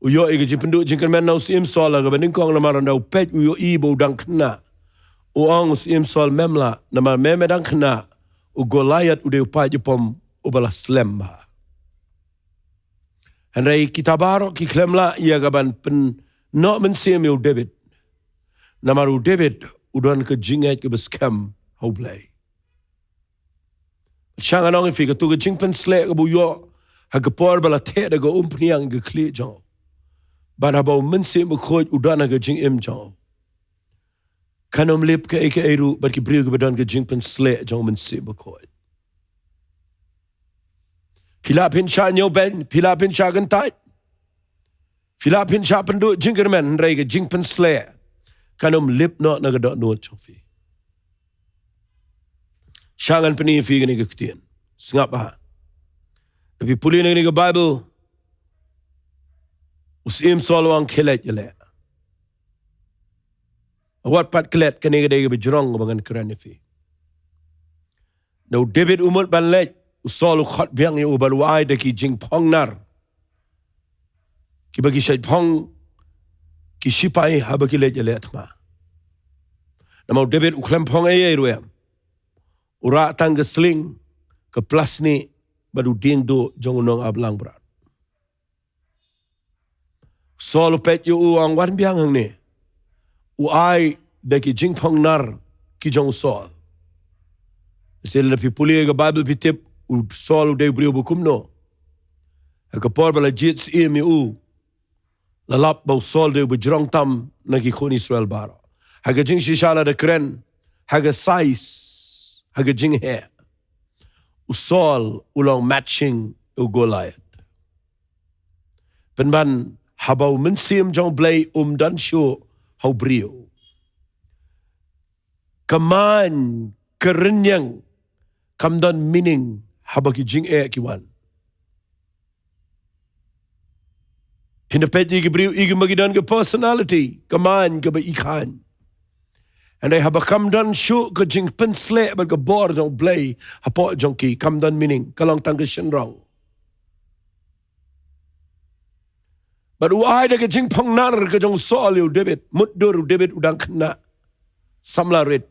U ïoh ïa ka jingpynduh jingkyrmen na u Syiem Saul ha kaba nyngkong namar ynda u peit u ïohi ba u dang khynnah. U ong u Syiem Saul, mem lah, namar me me dang khynnah, u Goliath u dei u paid u pom uba la slem bha. Hynrei kita baroh ki khlem lah ïa kaban pynnoh mynsiem ïa u David. Namar u David u don ka jingngeit kaba skhem ha u Blei. Shang ngan ong ïa phi, kato ka jingpynsleh kaba u ïoh ha ka por ba la theh da ka umphniang ïa ka khlieh jong u, bad haba u Mynsiem Bakhuid u don ha ka jingim jong u, kan ym lip kaei kaei ruh bad ki briew kiba don ka jingpynsleh jong u Mynsiem Bakhuid. Phi lah phin shah ñiewbeiñ, phi lah phin shah kyntait, phi lah phin shah pynduh jingkyrmen, hynrei ka jingpynsleh kan ym lip noh na ka dohnud jong phi. Shang ngan pyni ïa phi kane ka ktien. Sngap bha. Lada phi pule na kane ka Baibl, u Syiem Saul u ong khie leit ïaleh. Wat pat klet, kane ka dei kaba jrong kaba ngan kren ïa phi. Ynda u David u mut ban leit, u Saul u khot biang ïa u bad u ai da ki jingphong nar kiba ki shait phong ki shipai haba ki leit ïaleh thma. Namar u David u khlem phong ei ei ruh em. U rah tang ka sling, ka plasnik, bad u dieng duh jong u nongaplangbrad. Saul u peit ïa u, u ong, wan biang hangne. U ai da ki jingphong nar ki jong u Saul. Shisha lada phi pule ka Baibl phi tip u Saul u dei u briew ba kumno. Ha ka por ba la jied syiem ïa u, la lap ba u Saul u dei uba jrong tam na ki khun Israel baroh. Ha ka jingshisha lada kren ha ka size, ha ka jingheh, u Saul u long matching u Goliath. Pynban haba u Mynsiem jong u Blei um don shuh ha u briew, ka main, ka rynïeng, kam don meaning haba ki jingeh ki wan. Phin da peit ïa ki briew, ïa ki ma ki don ka personality, ka main kaba i khain. Hynrei haba kam don shuh ka jingpynsleh bad ka bor jong u Blei hapoh jong ki, kam don meaning, ka long tang ka shynrong. Bad u ai da ka jingphong nar ka jong u Saul ïa u David, mutdur u David u dang khynnah samla rit.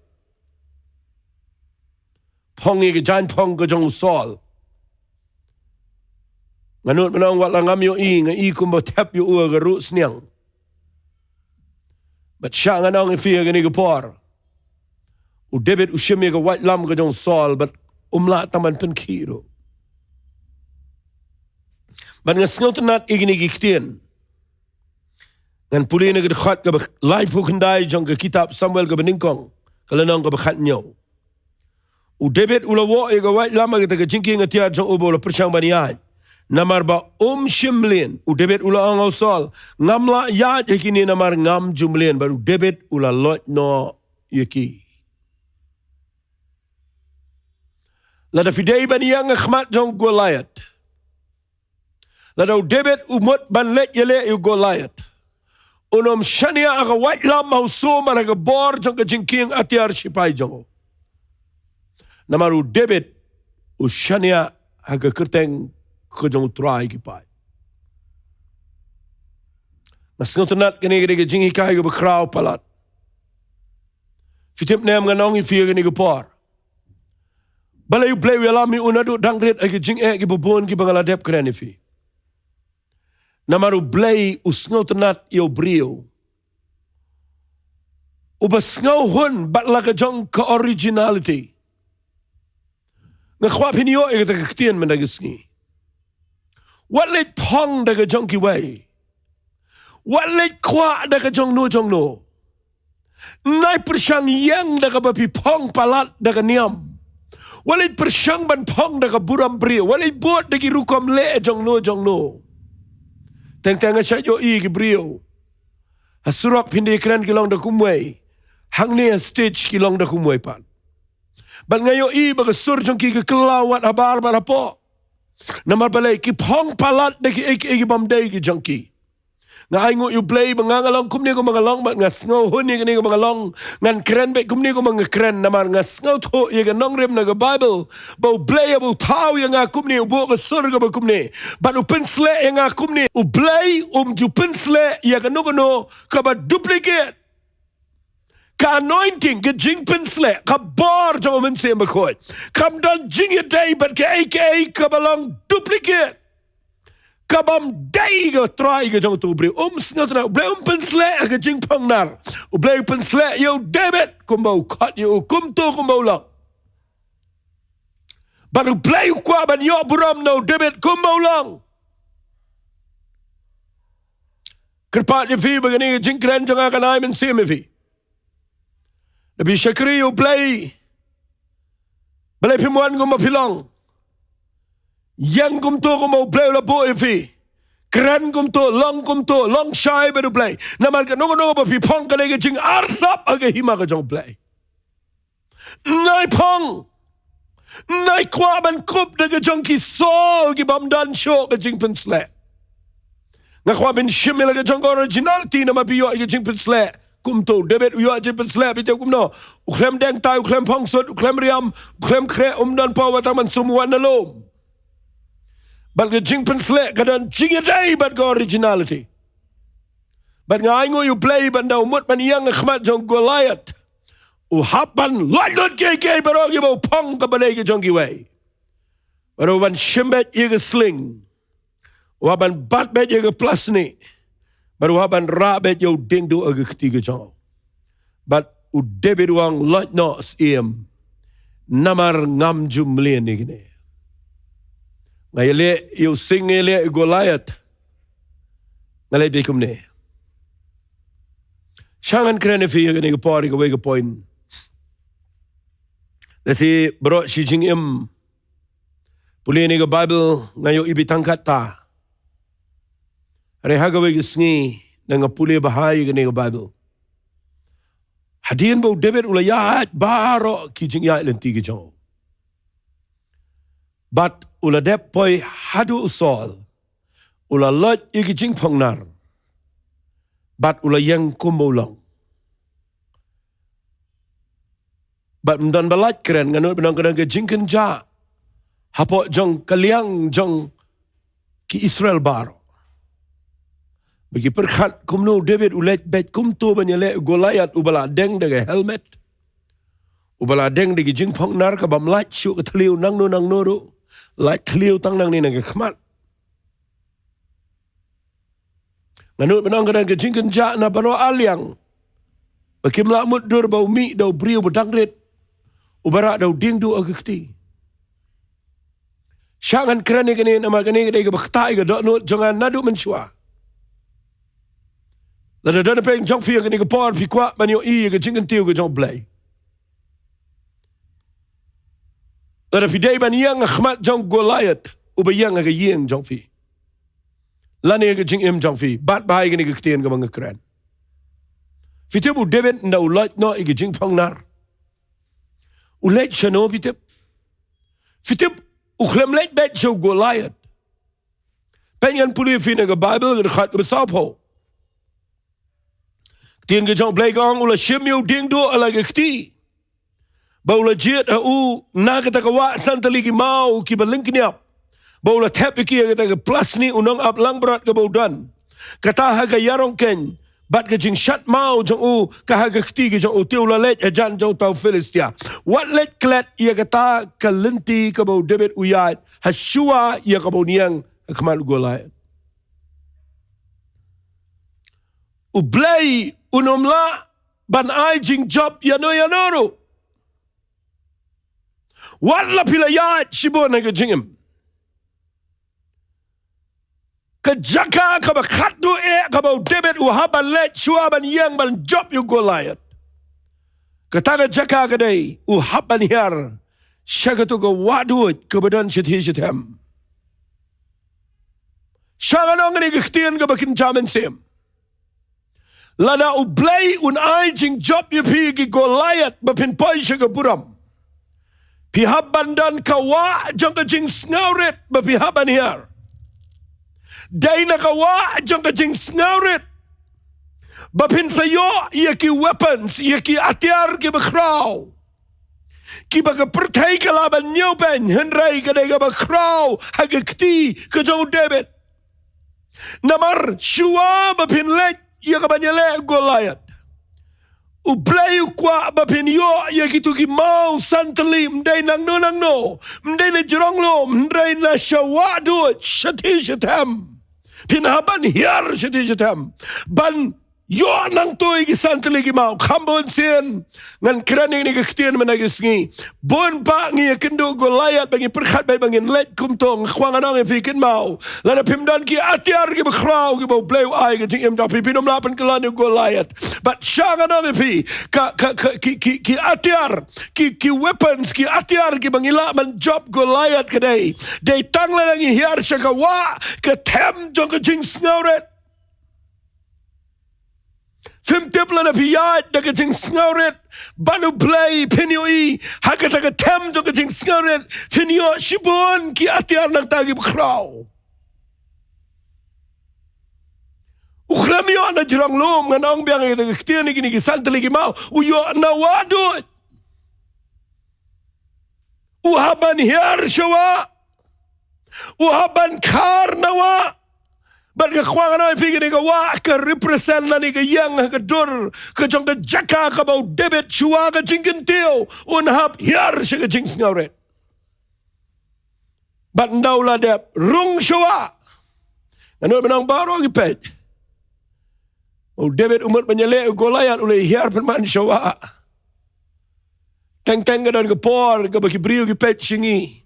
Phong ïa ka jaiñ phong ka jong u Saul. Nga nud mynno wat la ngam ïohi, nga i kumba thep ïa u ha ka ruh sniang. Bad sha ngan ong ïa phi ha kane ka por, u David u shim ïa ka waitlam ka jong u Saul, bad um lah tang ban pynkhih ruh. Bad nga sngewtynnat ïa kine ki ktien. Ngan pule na ka dkhot kaba laiphew khyndai jong ka kitab Samuel kaba nyngkong, ka lynnong kaba khathynñiew. U David u la wad ïa ka waitlam ha kata ka jingkieng atiar jong u ba u la pyrshang ban ïaid. Namar ba um shym mlien, u David u la ong ha u Saul, ngam lah ïaid ha kine namar ngam ju mlien, bad u David u la loit noh ïa ki. Lada phi dei ban ïeng ha khmat jong u Goliath, lada u David u mut ban leit ïaleh ïa u Goliath, un ym shaniah ha ka waitlam ha u Saul, namar ha ka bor jong ka jingkieng atiar shipai jong u. Namar u David u shaniah ha ka kyrteng ka jong u Trai ki paid. Nga sngewtynnat kane ka dei ka jinghikai kaba khraw palat. Phi tip ne em, ngan ong ïa phi ha kane ka por, balei u Blei u ïalam ïa u naduh dang rit ha ki jingeh kiba bun kiba nga la dep kren ïa phi. Namar u Blei u sngewtynnat ïa u briew uba sngewhun bad la ka jong ka originality. Nga kwah phin ïoh ïa kata ka ktien mynta ka sngi. Wat leit phong da ka jong kiwei. Wat leit kwah da ka jong no jong no. Wat leit pyrshang ïeng da kaba phi phong palat da ka niam. Wat leit pyrshang ban phong da ka burom briew. Wat leit bud da ki rukom leh jong no jong no. Teng teng nga shait ïohi ki briew ha surok, phin da kren ki long da kumwei. Hangne ha stage ki long da kumwei pat. Bad nga ïohi ba ka sur jong ki ka kylla wat habar bad hapoh. Namar balei? Ki phong palat da kiei kiei ki bym dei ki jong ki. Nga ainguh ïa u Blei ba nga nga long kumne kumba nga long, bad nga sngewhun ïa kane kumba nga long. Ngan kren beit kumne kumba nga kren, namar nga sngewthuh ïa ka nongrim na ka Baibl ba u Blei haba u thaw ïa nga kumne, u buh ka sur kaba kumne, bad u pynsleh ïa nga kumne. U Blei um ju pynsleh ïa kano kano kaba duplicate. Ka anointing, ka jingpynsleh, ka bor jong u Mynsiem Bakhuid, kam don jingïadei bad kaei kaei kaba long duplicate, ka bym dei ka trai ka jong uto u briew. Um sngewtynnat, u Blei um pynsleh ha ka jingphong nar. U Blei u pynsleh ïa u David kumba u khot ïa u, kumto kumba u long. Bad u Blei u kwah ban ïoh burom na u David kumba u long. Kyrpad ïa phi ba kane ka jingkren jong nga kan ai mynsiem ïa phi. Lada phi shakri ïa u Blei, balei phim wan kumba phi long? Ïeng kumto kumba u Blei u la buh ïa phi. Kren kumto, long kumto, long shai bad u Blei. Namar kano kano ba phi phong ka dei ka jingarsap ha ka hima ka jong u Blei. Nai phong, nai kwah ban kup da ka jong ki Saul ki bym don shuh ka jingpynsleh. Nga kwah ban shim ïa la ka jong ka originality namar phi ïoh ïa ka jingpynsleh. Kumto u David u ïoh jingpynsleh, phi tip kumno? U khlem deng tai, u khlem phong sut, u khlem riam, u khlem khreh, um don power tang ban sum wan na lum. Bad ka jingpynsleh ka don jingïadei bad ka originality. Bad nga ainguh ïa u Blei ba haba u mut ban ïeng ha khmat jong u Goliath, U hap ban laitluid kiei kiei baroh kiba u phong ka bnai ka jong kiwei. Bad u hap ban shim beit ïa ka sling. U hap ban bat beit ïa ka plasnik. Bad u hap ban rah beit ïa u dieng duh ha ka kti ka jong u. Bad u David u ong, lait noh, Syiem, namar ngam ju mlien ïa kine. Nga ïaleh ïa u sing, nga ïaleh ïa u Goliath. Nga leh beit kumne. Sha ngan kren ïa phi ïa kane ka por ïa kawei ka point. Lehse baroh shi jingim pule ïa kane ka Bible nga ïohi beit tang katta. Hynrei ha kawei ka sngi, ynda nga pule bha ïa kane ka Bible, hadien ba u David u la ïaid baroh ki jingïaid lynti ki jong u, bad u la dep poi haduh u Saul, u la lait ïa ki jingphongnar, bad u la ïeng kumba u long. Bad ym don ba lait kren, nga nud ba nang kren ka jingkynjah hapoh jong ka liang jong ki Israel baroh. Ba ki pyrkhat kumno u David u leit beit kumto ban ïaleh u Goliath uba la deng da ka helmet, uba la deng da ki jingphongnar, kaba ym lait shuh ka thliew nangno nangno ruh, lait thliew tang nangne na ka khmat. Nga nud ba nang ka dang ka jingkynjah na baroh ar liang, ba kim lah mutdur ba u mih da u briew ba dang rit, uba rah da u dieng duh ha ka kti. Sha ngan kren ïa kane namar kane ka dei kaba ktah ïa ka dohnud jong nga naduh mynshuwa. Lada don napdeng jong phi ïa kane ka por, phi kwah ban ïohi ïa ka jingkyntiew ka jong U Blei, lada phi dei ban ïeng ha khmat jong Goliath uba ïeng ha ka ïing jong phi, lane ha ka jingim jong phi, bat bha ïa kane ka ktien kaba nga kren. Phi tip u David ynda u lait noh ïa ka jingphongnar, u leit shano, phi tip? Phi tip, u khlem leit beit sha u Goliath. Peit, ngan pule ïa phi na ka Bible, ka dkhot kaba sawphew. Ktien ka jong U Blei ka ong, u la shim ïa u dieng duh ha la ka kti, ba u la jied ha u na kata ka wah san tylli ki maw kiba lyngkniap, ba u la thep ïa ki ha kata ka plasnik u nongaplangbrot kaba u don, kata ha ka ïarong keiñ, bad ka jingshad maw jong u ka ha ka kti ka jong u. Te u la leit hajan jong uta u Philistia. Wat leit klet ïa kata ka lynti kaba u David u ïaid ha shuwa ïa kaba un ïeng ha khmat u Goliath. U Blei un ym lah ban ai jingjop ïano ïano ruh, wat la phi la ïaid shibun ha ka jingim. Ka jaka kaba khatduh eh kaba u David u hap ban leit shuwa ban ïeng ban jop ïa u Goliath, kata ka jaka ka dei u hap ban hiar sha kato ka wah duid kaba don shathie shathem. Sha ngan ong kane ka ktien kaba kynja mynsiem. Lada U Blei un ai jingjop ïa phi ki Goliath ba phin poi sha ka burom, phi hap ban don ka wah jong ka jingsngewrit ba phi hap ban hiar. Dei na ka wah jong ka jingsngewrit ba phin sa ïoh ïa ki weapons, ïa ki atiar kiba khraw, kiba ka pyrthei ka lah ban ñiewbeiñ, hynrei ka dei kaba khraw ha ka kti ka jong u David. Namar shuwa ba phin leit ïa ka ban ïaleh Goliath, U Blei u kwah ba phin ïoh ïa kito ki maw san tylli, ym dei nangno nangno, ym dei na jrong lum, hynrei na sha wah duid shathie shathem. Phin hap ban hiar shathie shathem ban ïoh nangto ïa ki san tylli ki maw. Kham bun sien ngan kren ïa kane ka ktien mynta ka sngi. Bun ba ngi ïakynduh Goliath ba ngi pyrkhat beit ba ngin leit kumto. Nga kwah ngan ong ïa phi, kynmaw, lada phim don ki atiar kiba khraw kiba U Blei u ai ha ka jingim jong phi, phin ym lah pynkylla ïa u Goliath. Bad sha ngan ong ïa phi, ka, ka, ka, ki, ki, ki atiar, ki, ki weapons, ki atiar kiba ngi lah ban jop Goliath ka dei, dei tang lada ngi hiar sha ka wah, ka them jong ka jingsngewrit. Phim tip, lada phi ïaid da ka jingsngewrit bad U Blei, phin ïohi ha kata ka them jong ka jingsngewrit phin ïoh shibun ki atiar nangta kiba khraw. U khlem ïoh na jrong lum, ngan ong biang ïa kata ka ktien, ïa kine ki san tylli ki maw, u ïoh na wah duid. U hap ban hiar sha wah. U hap ban khar na wah. Bad nga kwah ngan ong ïa phi kane ka wah ka represent lane ka ïeng ha ka dur ka jong ka jaka kaba u David shuwa ka jingkyntiew un hap hiar sha ka jingsngewrit. Bad ynda u la dep rung shuwa, nga nud ban ong baroh ngi peit, u David u mut ban ïaleh ïa u Goliath, u la hiar pynban shuwa. Teng teng ka don ka por kaba ki briew ki peit sha ngi,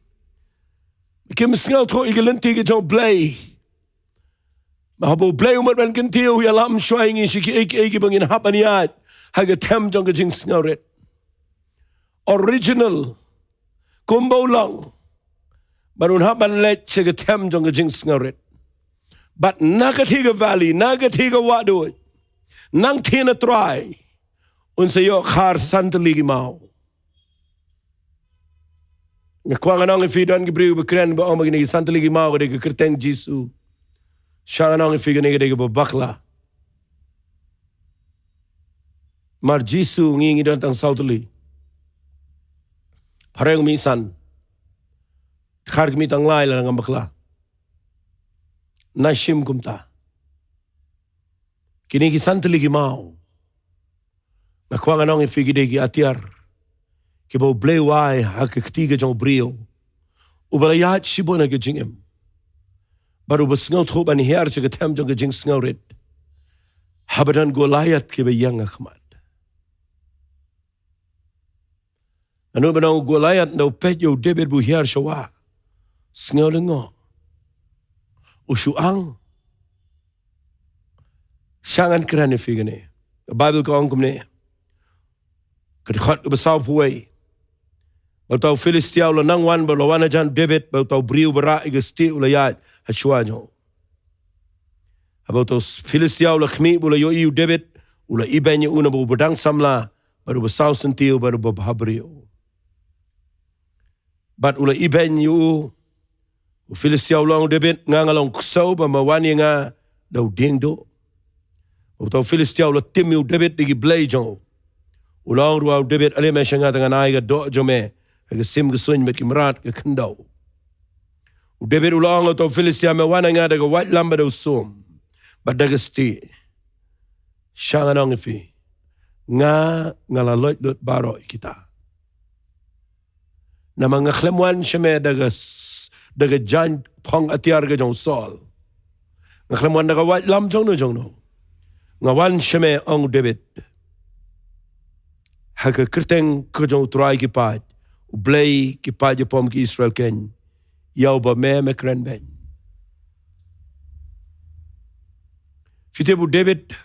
kim sngewthuh ïa ka lynti ka jong U Blei. Ba haba U Blei u mut ban kyntiew, u ïalam shuwa ïa ngi sha kiei kiei kiba ngin hap ban ïaid ha ka them jong ka jingsngewrit. Original, kumba u long, bad un hap ban leit sha ka them jong ka jingsngewrit. Bad na ka thik ka valley, na ka thik ka wahduid, nangta na Trai un sa ïoh khar san tylli ki maw. Nga kwah ngan ong ïa phi, don ki briew ba kren ba ong ba kine ki san tylli ki maw ka dei ka kyrteng Jisu. Sha ngan ong ïa phi, kane ka dei kaba bakla. Mar Jisu ngi ngi don tang saw tylli. Phareng mih san. Khar ki mih tang lai la ngam bakla. Na shim kumta. Kine ki san tylli ki maw, nga kwah ngan ong ïa phi, ki dei ki atiar kiba U Blei u ai ha ka kti ka jong u briew uba la ïaid shibun ha ka jingim, bad uba sngewthuh ban hiar sha ka them jong ka jingsngewrit haba don Goliath kiba ïeng ha khmat. Nga nud ban ong u Goliath, ynda u peit ïa u David ba u hiar shuwa, sngew lyngngoh, u shu ang. Sha ngan kren ïa phi kane. Ka Baibl ka ong kumne, ka dkhot kaba sawphew wei, ba uta u Philistia u la nang wan, ba u la wan hajan u David, ba uta u briew ba rah ïa ka stieh u la ïaid ha shuwa jong u. Haba uta u Philistia u la khmih ba u la ïohi u David, u la ibeiñ ïa u naba uba dang samla, bad uba saw syntiew, bad uba bhabriew. Bad u la ibeiñ ïa u. U Philistia u la ong, David, nga nga long ksew ba me wan ïa nga da u diengduh. Uta u Philistia u la tim ïa u David da ki blei jong u. U la ong ruh ïa u David, ale me sha nga te ngan ai ka doh jong me ha ka sim ka suiñ bad ki mrad ka khyndew. U David u la ong ïa uta u Philistia, me wan ïa nga da ka waitlam bad da u sum bad da ka stieh. Sha ngan ong ïa phi, nga nga la loit lut baroh ïa kita. Namar nga khlem wan sha me da ka s-, da ka jaiñ phong atiar ka jong u Saul. Nga khlem wan da ka waitlam jongno jongno. Nga wan sha me, ong u David, ha ka kyrteng ka jong u Trai ki paid, U Blei ki paid jong ki Israel, keiñ ïa uba me me kren beiñ. Phi tip u David,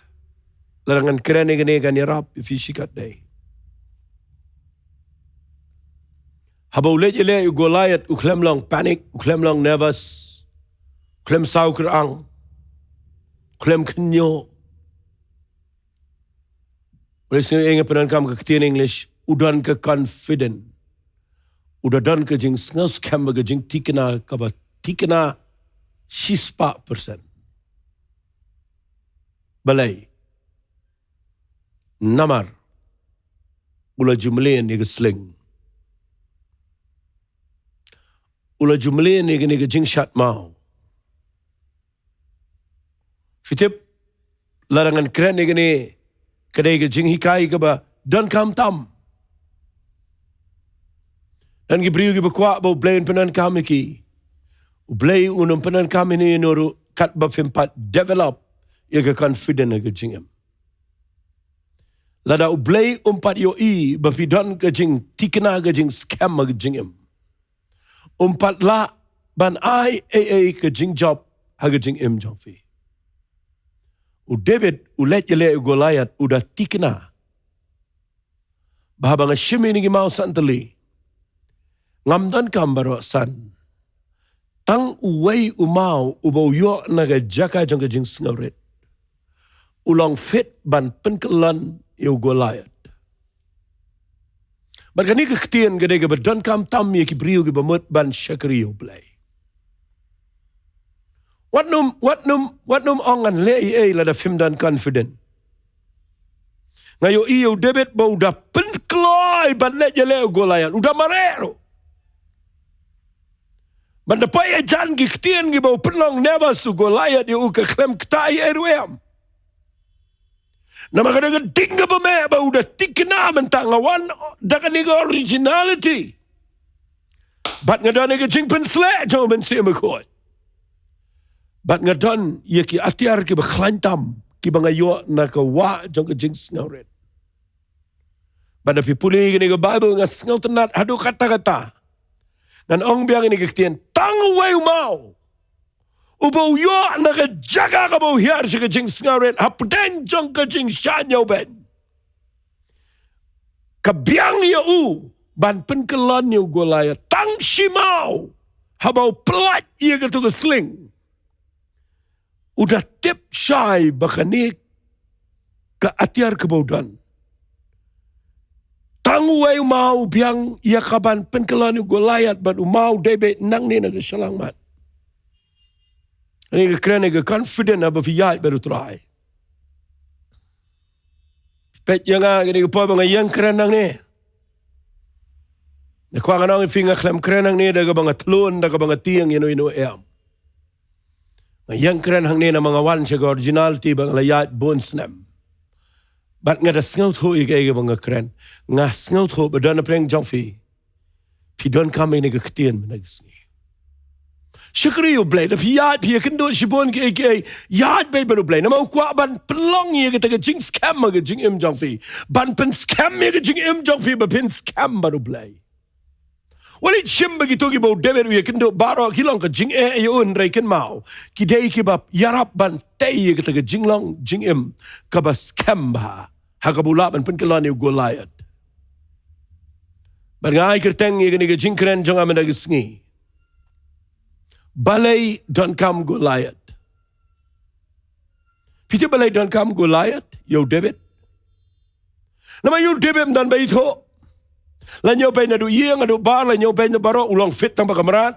lada ngan kren ïa kane kan ïarap ïa phi shikatdei. Haba u leit ïaleh ïa u Goliath, u khlem long panic, u khlem long nervous, u khlem saw kyrang, u khlem khynñiuh. U leit sngewbha ïa nga pyndonkam ka ktien English, u don ka confident. U da don ka jingsngewskhem bad ka jingthikna kaba thikna shispah percent. Balei? Namar u la ju mlien ïa ka sling. U la ju mlien ïa kane ka jingshad maw. Phi tip, lada ngan kren ïa kane, ka dei ka jinghikai kaba donkam tam. Don ki briew kiba kwah ba U Blei un pyndonkam ïa ki. U Blei un ym pyndonkam ïano ïano ruh katba phim pat develop ïa ka confident ha ka jingim. Lada U Blei um pat ïohi ba phi don ka jingthikna, ka jingskhem ha ka jingim, um pat lah ban ai ei ei ka jingjop ha ka jingim jong phi. U David u leit ïaleh ïa u Goliath, u da thikna ba haba nga shim ïa kine ki maw san tylli, ngam donkam baroh san. Tang uwei u maw uba u ïoh na ka jaka jong ka jingsngewrit, u long fit ban pynkyllon ïa u Goliath. Bad kane ka ktien ka dei kaba donkam tam ïa ki briew kiba mut ban shakri ïa U Blei. Wat nym, wat nym, wat nym ong ngan leh ei ei lada phim don confident. Nga ïohi ïa u David ba u da pynkloi ban leit ïaleh ïa u Goliath, u da mareh ruh. Ban da poi hajan ki ktien kiba u pynlong, never, u Goliath ïa u ka khlem kta ei ruh em. Namar ka dei ka ding kaba meh ba u da thikna mynta nga wan da kane ka originality. Bad nga don ïa ka jingpynsleh jong u Mynsiem Bakhuid. Bad nga don ïa ki atiar kiba khlaiñ tam kiba nga ïoh na ka wah jong ka jingsngewrit. Bad da phi pule ïa kane ka Baibl, nga sngewtynnat haduh katta katta. Ngan ong biang ïa kane ka ktien, tang uwei u maw uba u ïoh na ka jaka kaba u hiar sha ka jingsngewrit hapdeng jong ka jingshah ñiewbeiñ, ka biang ïa u ban pynkyllon ïa u Goliath. Tang shi maw haba u pynlait ïa kato ka sling, u da tip shai ba kane ka atiar kaba u don. Tang uwei u maw u biang ïa ka ban pynkyllon ïa u Goliath, bad u maw u dei beit nangne na ka shyllangmat. Kane ka kren ïa ka confident haba phi ïaid bad u Trai. Peit ïa nga kane ka por ba nga ïeng kren hangne. Nga kwah ngan ong ïa phi, nga khlem kren hangne da kaba nga thlun, da kaba nga tieng ïano ïano em. Nga ïeng kren hangne namar nga wan sha ka originality ba nga la ïaid bun snem. Bad nga da sngewthuh ïa kaei kaba nga kren. Nga sngewthuh ba don hapdeng jong phi, phi donkam ïa kane ka ktien mynta ka sngi. Shakri ïa u Blei, da phi ïaid phi ïakynduh shibun kiei kiei, ïaid beit bad u Blei. Namar u kwah ban pynlong ïa kata ka jingskhem ha ka jingim jong phi. Ban pynskhem ïa ka jingim jong phi ba phin skhem bad u Blei. Wat leit shim ba kito kiba u David u ïakynduh baroh ki long ka jingeh ïa u, hynrei kynmaw, ki dei kiba ïarap ban tei ïa kata ka jinglong jingim kaba skhem bha, ha kaba u lah ban pynkyllon ïa u Goliath. Bad nga ai kyrteng ïa kane ka jingkren jong nga mynta ka sngi, balei donkam Goliath? Phi tip balei donkam Goliath ïa u David? Namar ïa u David ym don ba ithuh. La ñiewbeiñ naduh ïing haduh bar, la ñiewbeiñ na baroh, u long fit tang ba ka mrad.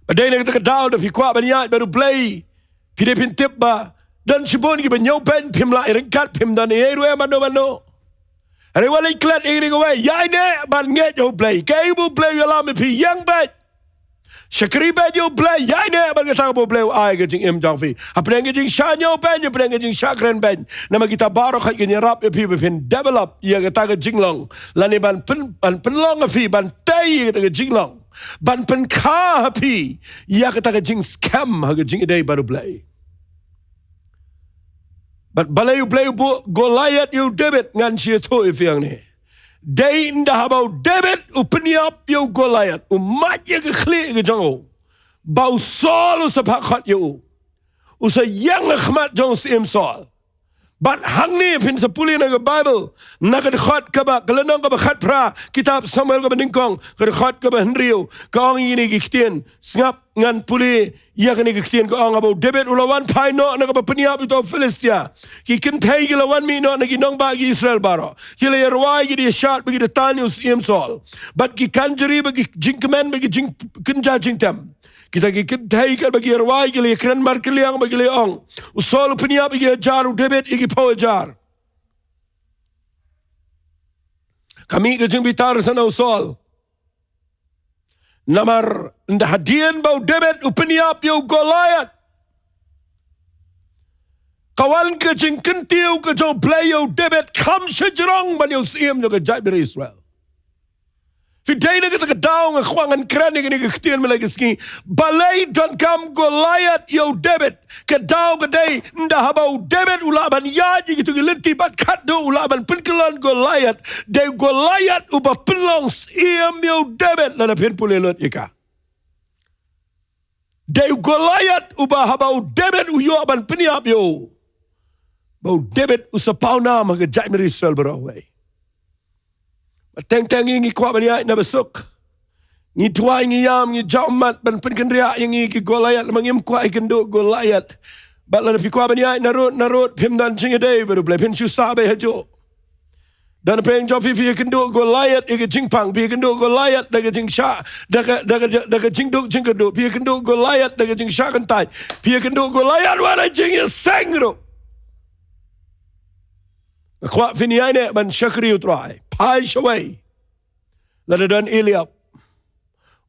Ba dei na kata ka daw da phi kwah ban ïaid bad u Blei, phi dei phin tip ba don shibun kiba ñiewbeiñ, phim lah ïa ryngkat, phim don ei ruh em mano mano. Hynrei wat leit klet ïa kane kawei, ïaineh ban ngeit ha u Blei. Kaei ba u Blei u ïalam ïa phi, ïeng beit. Shakri beit ïa u Blei, ïaineh bad kata kaba u Blei u ai ha ka jingim jong phi. Hapdeng ka jingshah ñiewbeiñ, hapdeng ka jingshah krenbeiñ. Namar kita baroh kawei kin ïarap ïa phi ba phin develop ïa kata ka jinglong, lane ban pyn, ban pynlong ha phi, ban tei ïa kata ka jinglong, ban pynkha ha phi ïa kata ka jingskhem ha ka jingïadei bad u Blei. Bad balei u Blei u buh Goliath ïa u David, ngan sa ïathuh ïa phi hangne. Dei ynda haba u David u pynïap ïa u Goliath, u mad ïa ka khlieh ka jong u, ba u Saul u sa phah khot ïa u, u sa ïeng ha khmat jong u Syiem Saul. Bad hangne phin sa pule na ka Baibl, na ka dkhot kaba, ka lynnong kaba khatphra kitab Samuel kaba nyngkong, ka dkhot kaba hynriew, ka ong ïa kine ki ktien. Sngap, ngan pule ïa kane ka ktien, ka ong, haba u David u la wan phai noh na kaba pynïap ïa uta u Philistia, ki kynthei ki la wan mih noh na ki nongbah ki Israel baroh. Ki la ïa rwai, ki da ïa shad bad ki da tan ïa u Syiem Saul. Bad ki kynjri bad ki jingkmen bad ki jingkynja jingtem. Kita ki kynthei katba ki ïa rwai ki la ïa kren markylliang bad ki la ïa ong, u Saul u pynïap ïa ki hajar, u David ïa ki phew hajar. Ka mih ka jingbitar sa na u Saul. Namar ynda hadien ba u David u pynïap ïa u Goliath, ka wan ka jingkyntiew ka jong u Blei ïa u David kham shajrong ban ïa u syiem jong ka jaitbynriew Israel. Phi dei na kata ka daw nga kwah ngan kren ïa kane ka ktien mynta ka sngi. Balei donkam Goliath ïa u David? Ka daw ka dei ynda haba u David u lah ban ïaid ïa kito ki lynti bad katto u lah ban pynkyllon Goliath. Dei u Goliath uba pynlong syiem ïa u David, lada phin pule lut ïa ka. Dei u Goliath uba haba u David u ïoh ban pynïap ïa u, ba u David u sa pawnam ha ka jaitbynriew Israel baroh kawei. Ba teng teng ngi, ngi kwah ban ïaid na basuk. Ngi duwai, ngi ïam, ngi jaw ummat ban pynkynriah ïa ngi ki Goliath, namar ngim kwah ïakynduh Goliath. Bad lada phi kwah ban ïaid narud narud, phim don jingïadei bad u Blei, phin shu sah beit hajuh. Don pyrshah jong phi, phi ïakynduh Goliath ïa ka jingpang, phi ïakynduh Goliath da ka jingshah, da ka, da ka, da ka jingduk jingkyrduh, phi ïakynduh Goliath da ka jingshah kyntait, phi ïakynduh Goliath wat da jingïaseng ruh. Nga kwah phin ïaineh ban shakri U Trai. Phai shawei. Lada don Eliab,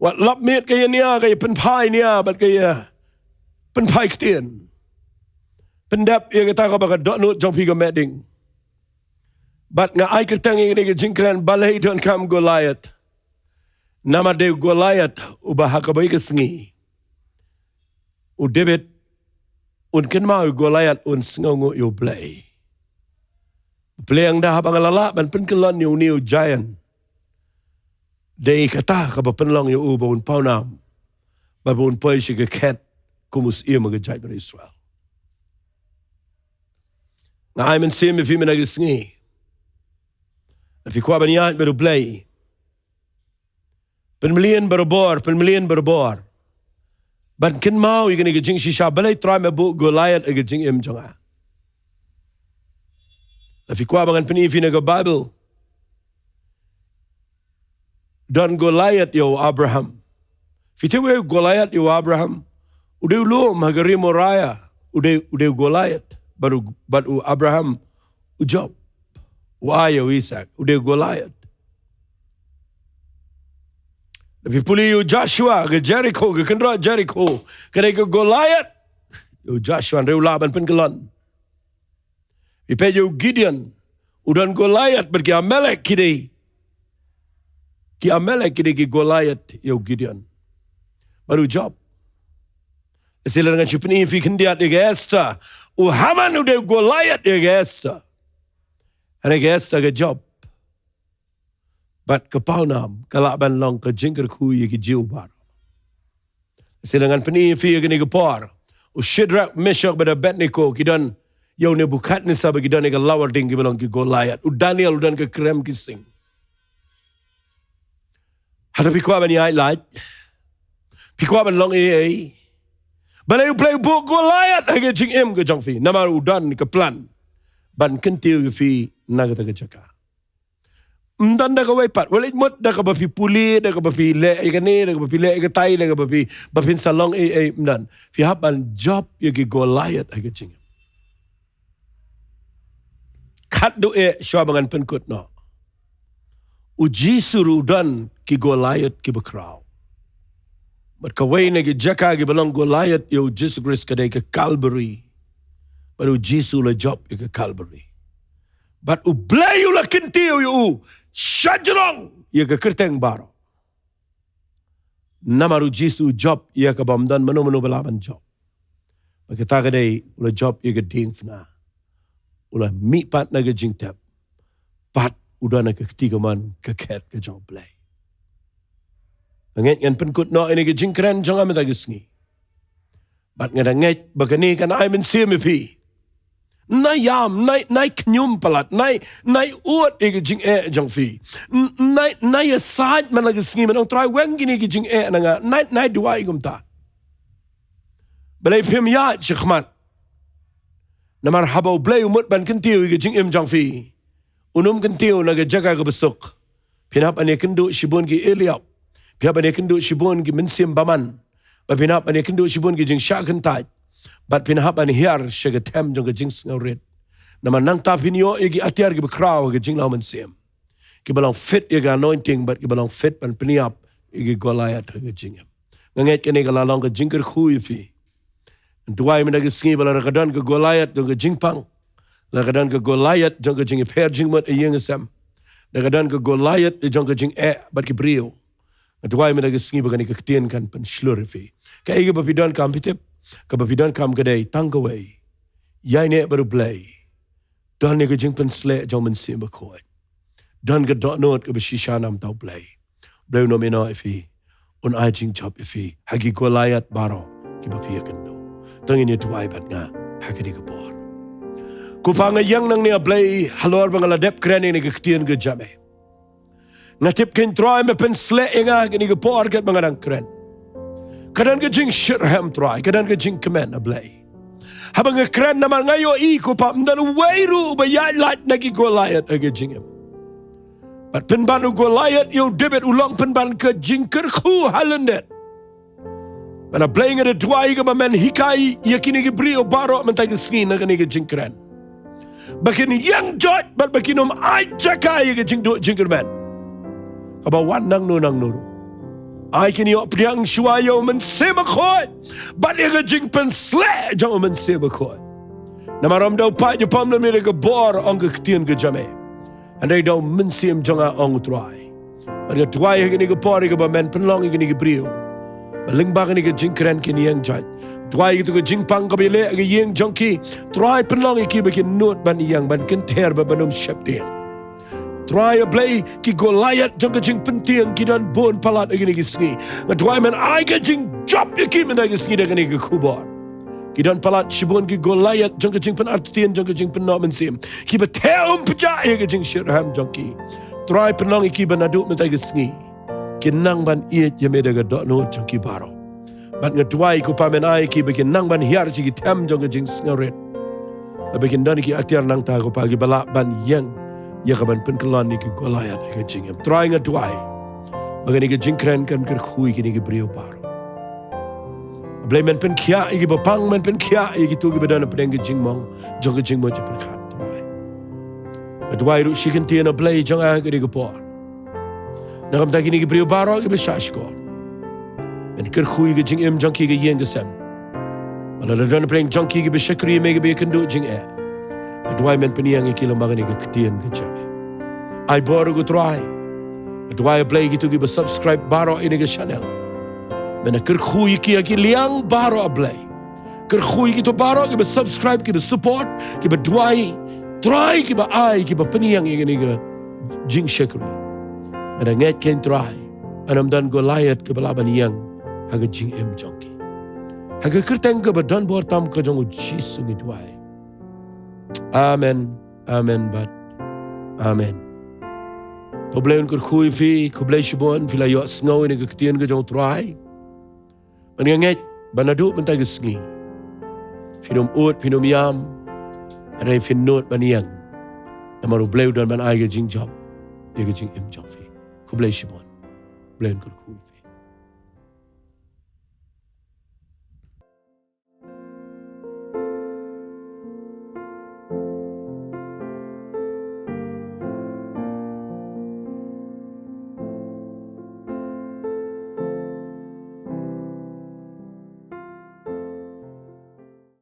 wat lap miet ka ïa nia, ka ïa pynphai nia, bad ka ïa pynphai ktien. Pyndep ïa kata kaba ka dohnud jong phi ka met ding. Bad nga ai kyrteng ïa kane ka jingkren, balei donkam Goliath. Namar dei u Goliath uba ha kawei ka sngi u David un kynmaw ïa u Goliath, un sngewnguh ïa U Blei. Pyrshang da haba nga la lah ban pynkyllon ïa une u giant, dei kata kaba pynlong ïa u ba un pawnam, ba un poi sha ka khet kum u syiem ha ka jaitbynriew Israel. Nga ai mynsiem ïa phi mynta ka sngi. Lada phi kwah ban ïaid bad U Blei, pynmlien barabor, pynmlien barabor. Ban kynmaw ïa kane ka jingshisha, balei Trai me buh Goliath ha ka jingim jong nga. Lada phi kwah ba ngan pyni ïa phi na ka Bible, don Goliath ïa u Abraham. Phi tip uei u Goliath ïa u Abraham? U dei u lum ha ka ri Moriah. U dei, u dei u Goliath. Bad u, bad u Abraham u jop. U ai ïa u Isaac. U dei u Goliath. Lada phi pule ïa u Joshua, ka Jericho, ka kynroh Jericho, ka dei ka Goliath. Ïa u Joshua hynrei u lah ban pynkyllon. Phi peit ïa u Gideon, u don Goliath, bad ki Amalek ki dei. Ki Amalek ki dei ki Goliath ïa u Gideon. Bad u jop. Lashai lada ngan shu pyni ïa phi khyndiat ïa ka Esther, u Haman u dei u Goliath ïa ka Esther. Hynrei ka Esther ka jop. Bad ka pawnam, ka lah ban long ka jingkyrkhu ïa ki Jiw baroh. Lashai lada ngan pyni ïa phi ha kane ka por, u Shadrach, Meshach bad Abednego ki don ïa u Nebuchadnezzar, bad ki don ïa ka lawar ding kiba long ki Goliath. U Daniel u don ka krem ki sing. Hato phi kwah ban ïaid lait? Phi kwah ban long ei ei? Balei U Blei u buh Goliath ha ka jingim ka jong phi? Namar u don ka plan ban kyntiew ïa phi na kata ka jaka. Ym don da kawei pat. Wat leit mut da kaba phi pule, da kaba phi leh ïa kane, da kaba phi leh ïa katai, da kaba phi, ba phin sa long ei ei, ym don. Phi hap ban jop ïa ki Goliath ha ka jingim. Khatduh eh shuwa ba ngan pynkut noh, u Jisu ruh u don ki Goliath kiba khraw. Bad kawei na ki jaka kiba long Goliath ïa u Jisu Khrist ka dei ka Calvary. Bad u Jisu u la jop ïa ka Calvary. Bad U Blei u la kyntiew ïa u shajrong ïa ka kyrteng baroh. Namar u Jisu u jop ïa kaba ym don mano mano ba lah ban jop. Bad kata ka dei u la jop ïa ka diengphna. U la mihpat na ka jingtep. Bad u don ha ka kti kamon ka khet ka jong U Blei. Nga ngeit ngan pynkut noh ïa kane ka jingkren jong nga mynta ka sngi. Bad nga dang ngeit ba kane kan ai mynsiem ïa phi. Nai ïam, nai, nai khñium palat, nai, nai ud ïa ka jingeh jong phi. N-, nai, nai ïasaid man la ka sngi, man ong Trai weng kine ki jingeh na nga, nai, nai duwai kumta. Balei phim ïaid shakhmat? Namar haba U Blei u mut ban kyntiew ïa ka jingim jong phi, un ym kyntiew na ka jaka kaba suk. Phin hap ban ïakynduh shibun ki Eliab. Phin hap ban ïakynduh shibun ki mynsiem bymman. Bad phin hap ban ïakynduh shibun ki jingshah kyntait. Bad phin hap ban hiar sha ka them jong ka jingsngewrit. Namar nangta phin ïoh ïa ki atiar kiba khraw ha ka jinglong mynsiem, kiba long fit ïa ka anointing bad kiba long fit ban pynïap ïa ki Goliath ha ka jingim. Nga ngeit kane ka la long ka jingkyrkhu ïa phi. Duwai mynta ka sngi ba lada ka don ka Goliath jong ka jingpang, lada ka don ka Goliath jong ka jingïapher jingmut ha ïing ha sem, lada ka don ka Goliath jong ka jingeh bad ki briew, nga duwai mynta ka sngi ba kane ka ktien kan pynshlur ïa phi. Kaei kaba phi donkam, phi tip, kaba phi donkam ka dei tang kawei: ïaineh bad U Blei. Don ïa ka jingpynsleh jong U Mynsiem Bakhuid. Don ka dohnud kaba shisha na ka bynta U Blei. U Blei un ym ïehnoh ïa phi. Un ai jingjop ïa phi ha ki Goliath baroh kiba phi ïakynduh. To ngin ïa duwai bad nga ha kane ka por. Ko Pa, nga ïeng nangne, A Blei, halor ba nga la dep kren ïa kane ka ktien ka jong me. Nga tip kein Trai me pynsleh ïa nga ha kane ka por katba nga dang kren. Ka don ka jingshitrhem Trai, ka don ka jingkmen, A Blei. Haba nga kren, namar nga ïohi, ko Pa, ym don uwei ruh uba ïaid lait na ki Goliath ha ka jingim. Bad pynban u Goliath ïa u David u long pynban ka jingkyrkhu ha lyndet. Bad A Blei, nga da duwai kaba men hikai ïa kine ki briew baroh mynta ka sngi na kane ka jingkren, ba kin ïeng joit bad ba kin ym ai jaka ïa ka jingduh jingkyrmen. kaba wan nangno nangno ruh. Ai kin ïoh pdiang shuwa ïa u Mynsiem Bakhuid bad ïa ka jingpynsleh jong u Mynsiem Bakhuid. Namar ym dei u paid u pom lem ïa ka bor, ong ka ktien ka jong me. Hynrei da u Mynsiem jong nga, ong u Trai. Bad nga duwai ha kane ka por ïa kaba men pynlong ïa kine ki briew ba lyngba kane ka jingkren kin ïeng jait. Duwai ïa kito ka jingpang kaba ïaleh ha ka ïing jong ki. Trai pynlong ïa ki ba kin nud ban ïeng, ban kynther bad ban ym sheptieng. Trai A Blei, ki Goliath jong ka jingpyntieng ki don bun palat ha kine ki sngi. Nga duwai men ai ka jingjop ïa ki mynta ka sngi da kane ka khubor. Ki don palat shibun ki Goliath jong ka jingpynartatien, jong ka jingpynnoh mynsiem, kiba theh ym pjah ïa ka jingshitrhem jong ki. Trai pynlong ïa ki ba naduh mynta ka sngi kin nang ban ïeit ïa me da ka dohnud jong ki baroh. Bad nga duwai ko Pa men ai ïa ki ba kin nang ban hiar sha ki them jong ka jingsngewrit. Ba kin don ki atiar nangta ko Pa kiba lah ban ïeng ïa ka ban pynkyllon ïa ki Goliath ha ka jingim. Trai nga duwai ba kane ka jingkren kan kyrkhu ïa kine ki briew baroh. A Blei men pynkhiah ïa kiba pang, men pynkhiah ïa kito kiba don hapdeng ka jingmong jong ka jingmut jingpyrkhat Trai. Nga duwai ruh shi kyntien A Blei jong nga ha kane ka por. Na ka bynta kine ki briew baroh kiba shah shkor. Men kyrkhu ïa ka jingim jong ki, ka ïing ka sem. Ba lada don hapdeng jong ki kiba shakri ïa me, kiba ïakynduh jingeh, nga duwai men pynïeng ïa ki lyngba kane ka ktien ka jong me. Ai bor ko Trai. Nga duwai A Blei kito kiba subscribe baroh ïa kane ka channel. Men kyrkhu ïa ki ha ki liang baroh A Blei. Kyrkhu ïa kito baroh kiba subscribe, kiba support, kiba duwai Trai, kiba ai, kiba pynïeng ïa kane ka jingshakri. Nga da ngeit kein Trai, yn ym don Goliath kaba lah ban ïeng ha ka jingim jong ki. Ha ka kyrteng kaba don bor tam ka jong U Jisu ngi duwai. Amen, amen bad amen. To U Blei un kyrkhu ïa phi, khublei shibun phi la ïohsngew ïa kane ka ktien ka jong U Trai. Bad nga ngeit ba naduh mynta ka sngi phin ym ud, phin ym ïam, hynrei phin nud ban ïeng. Namar U Blei u don ban ai ka jingjop ïa ka jingim jong phi. Khublei shibun. U Blei un kyrkhu.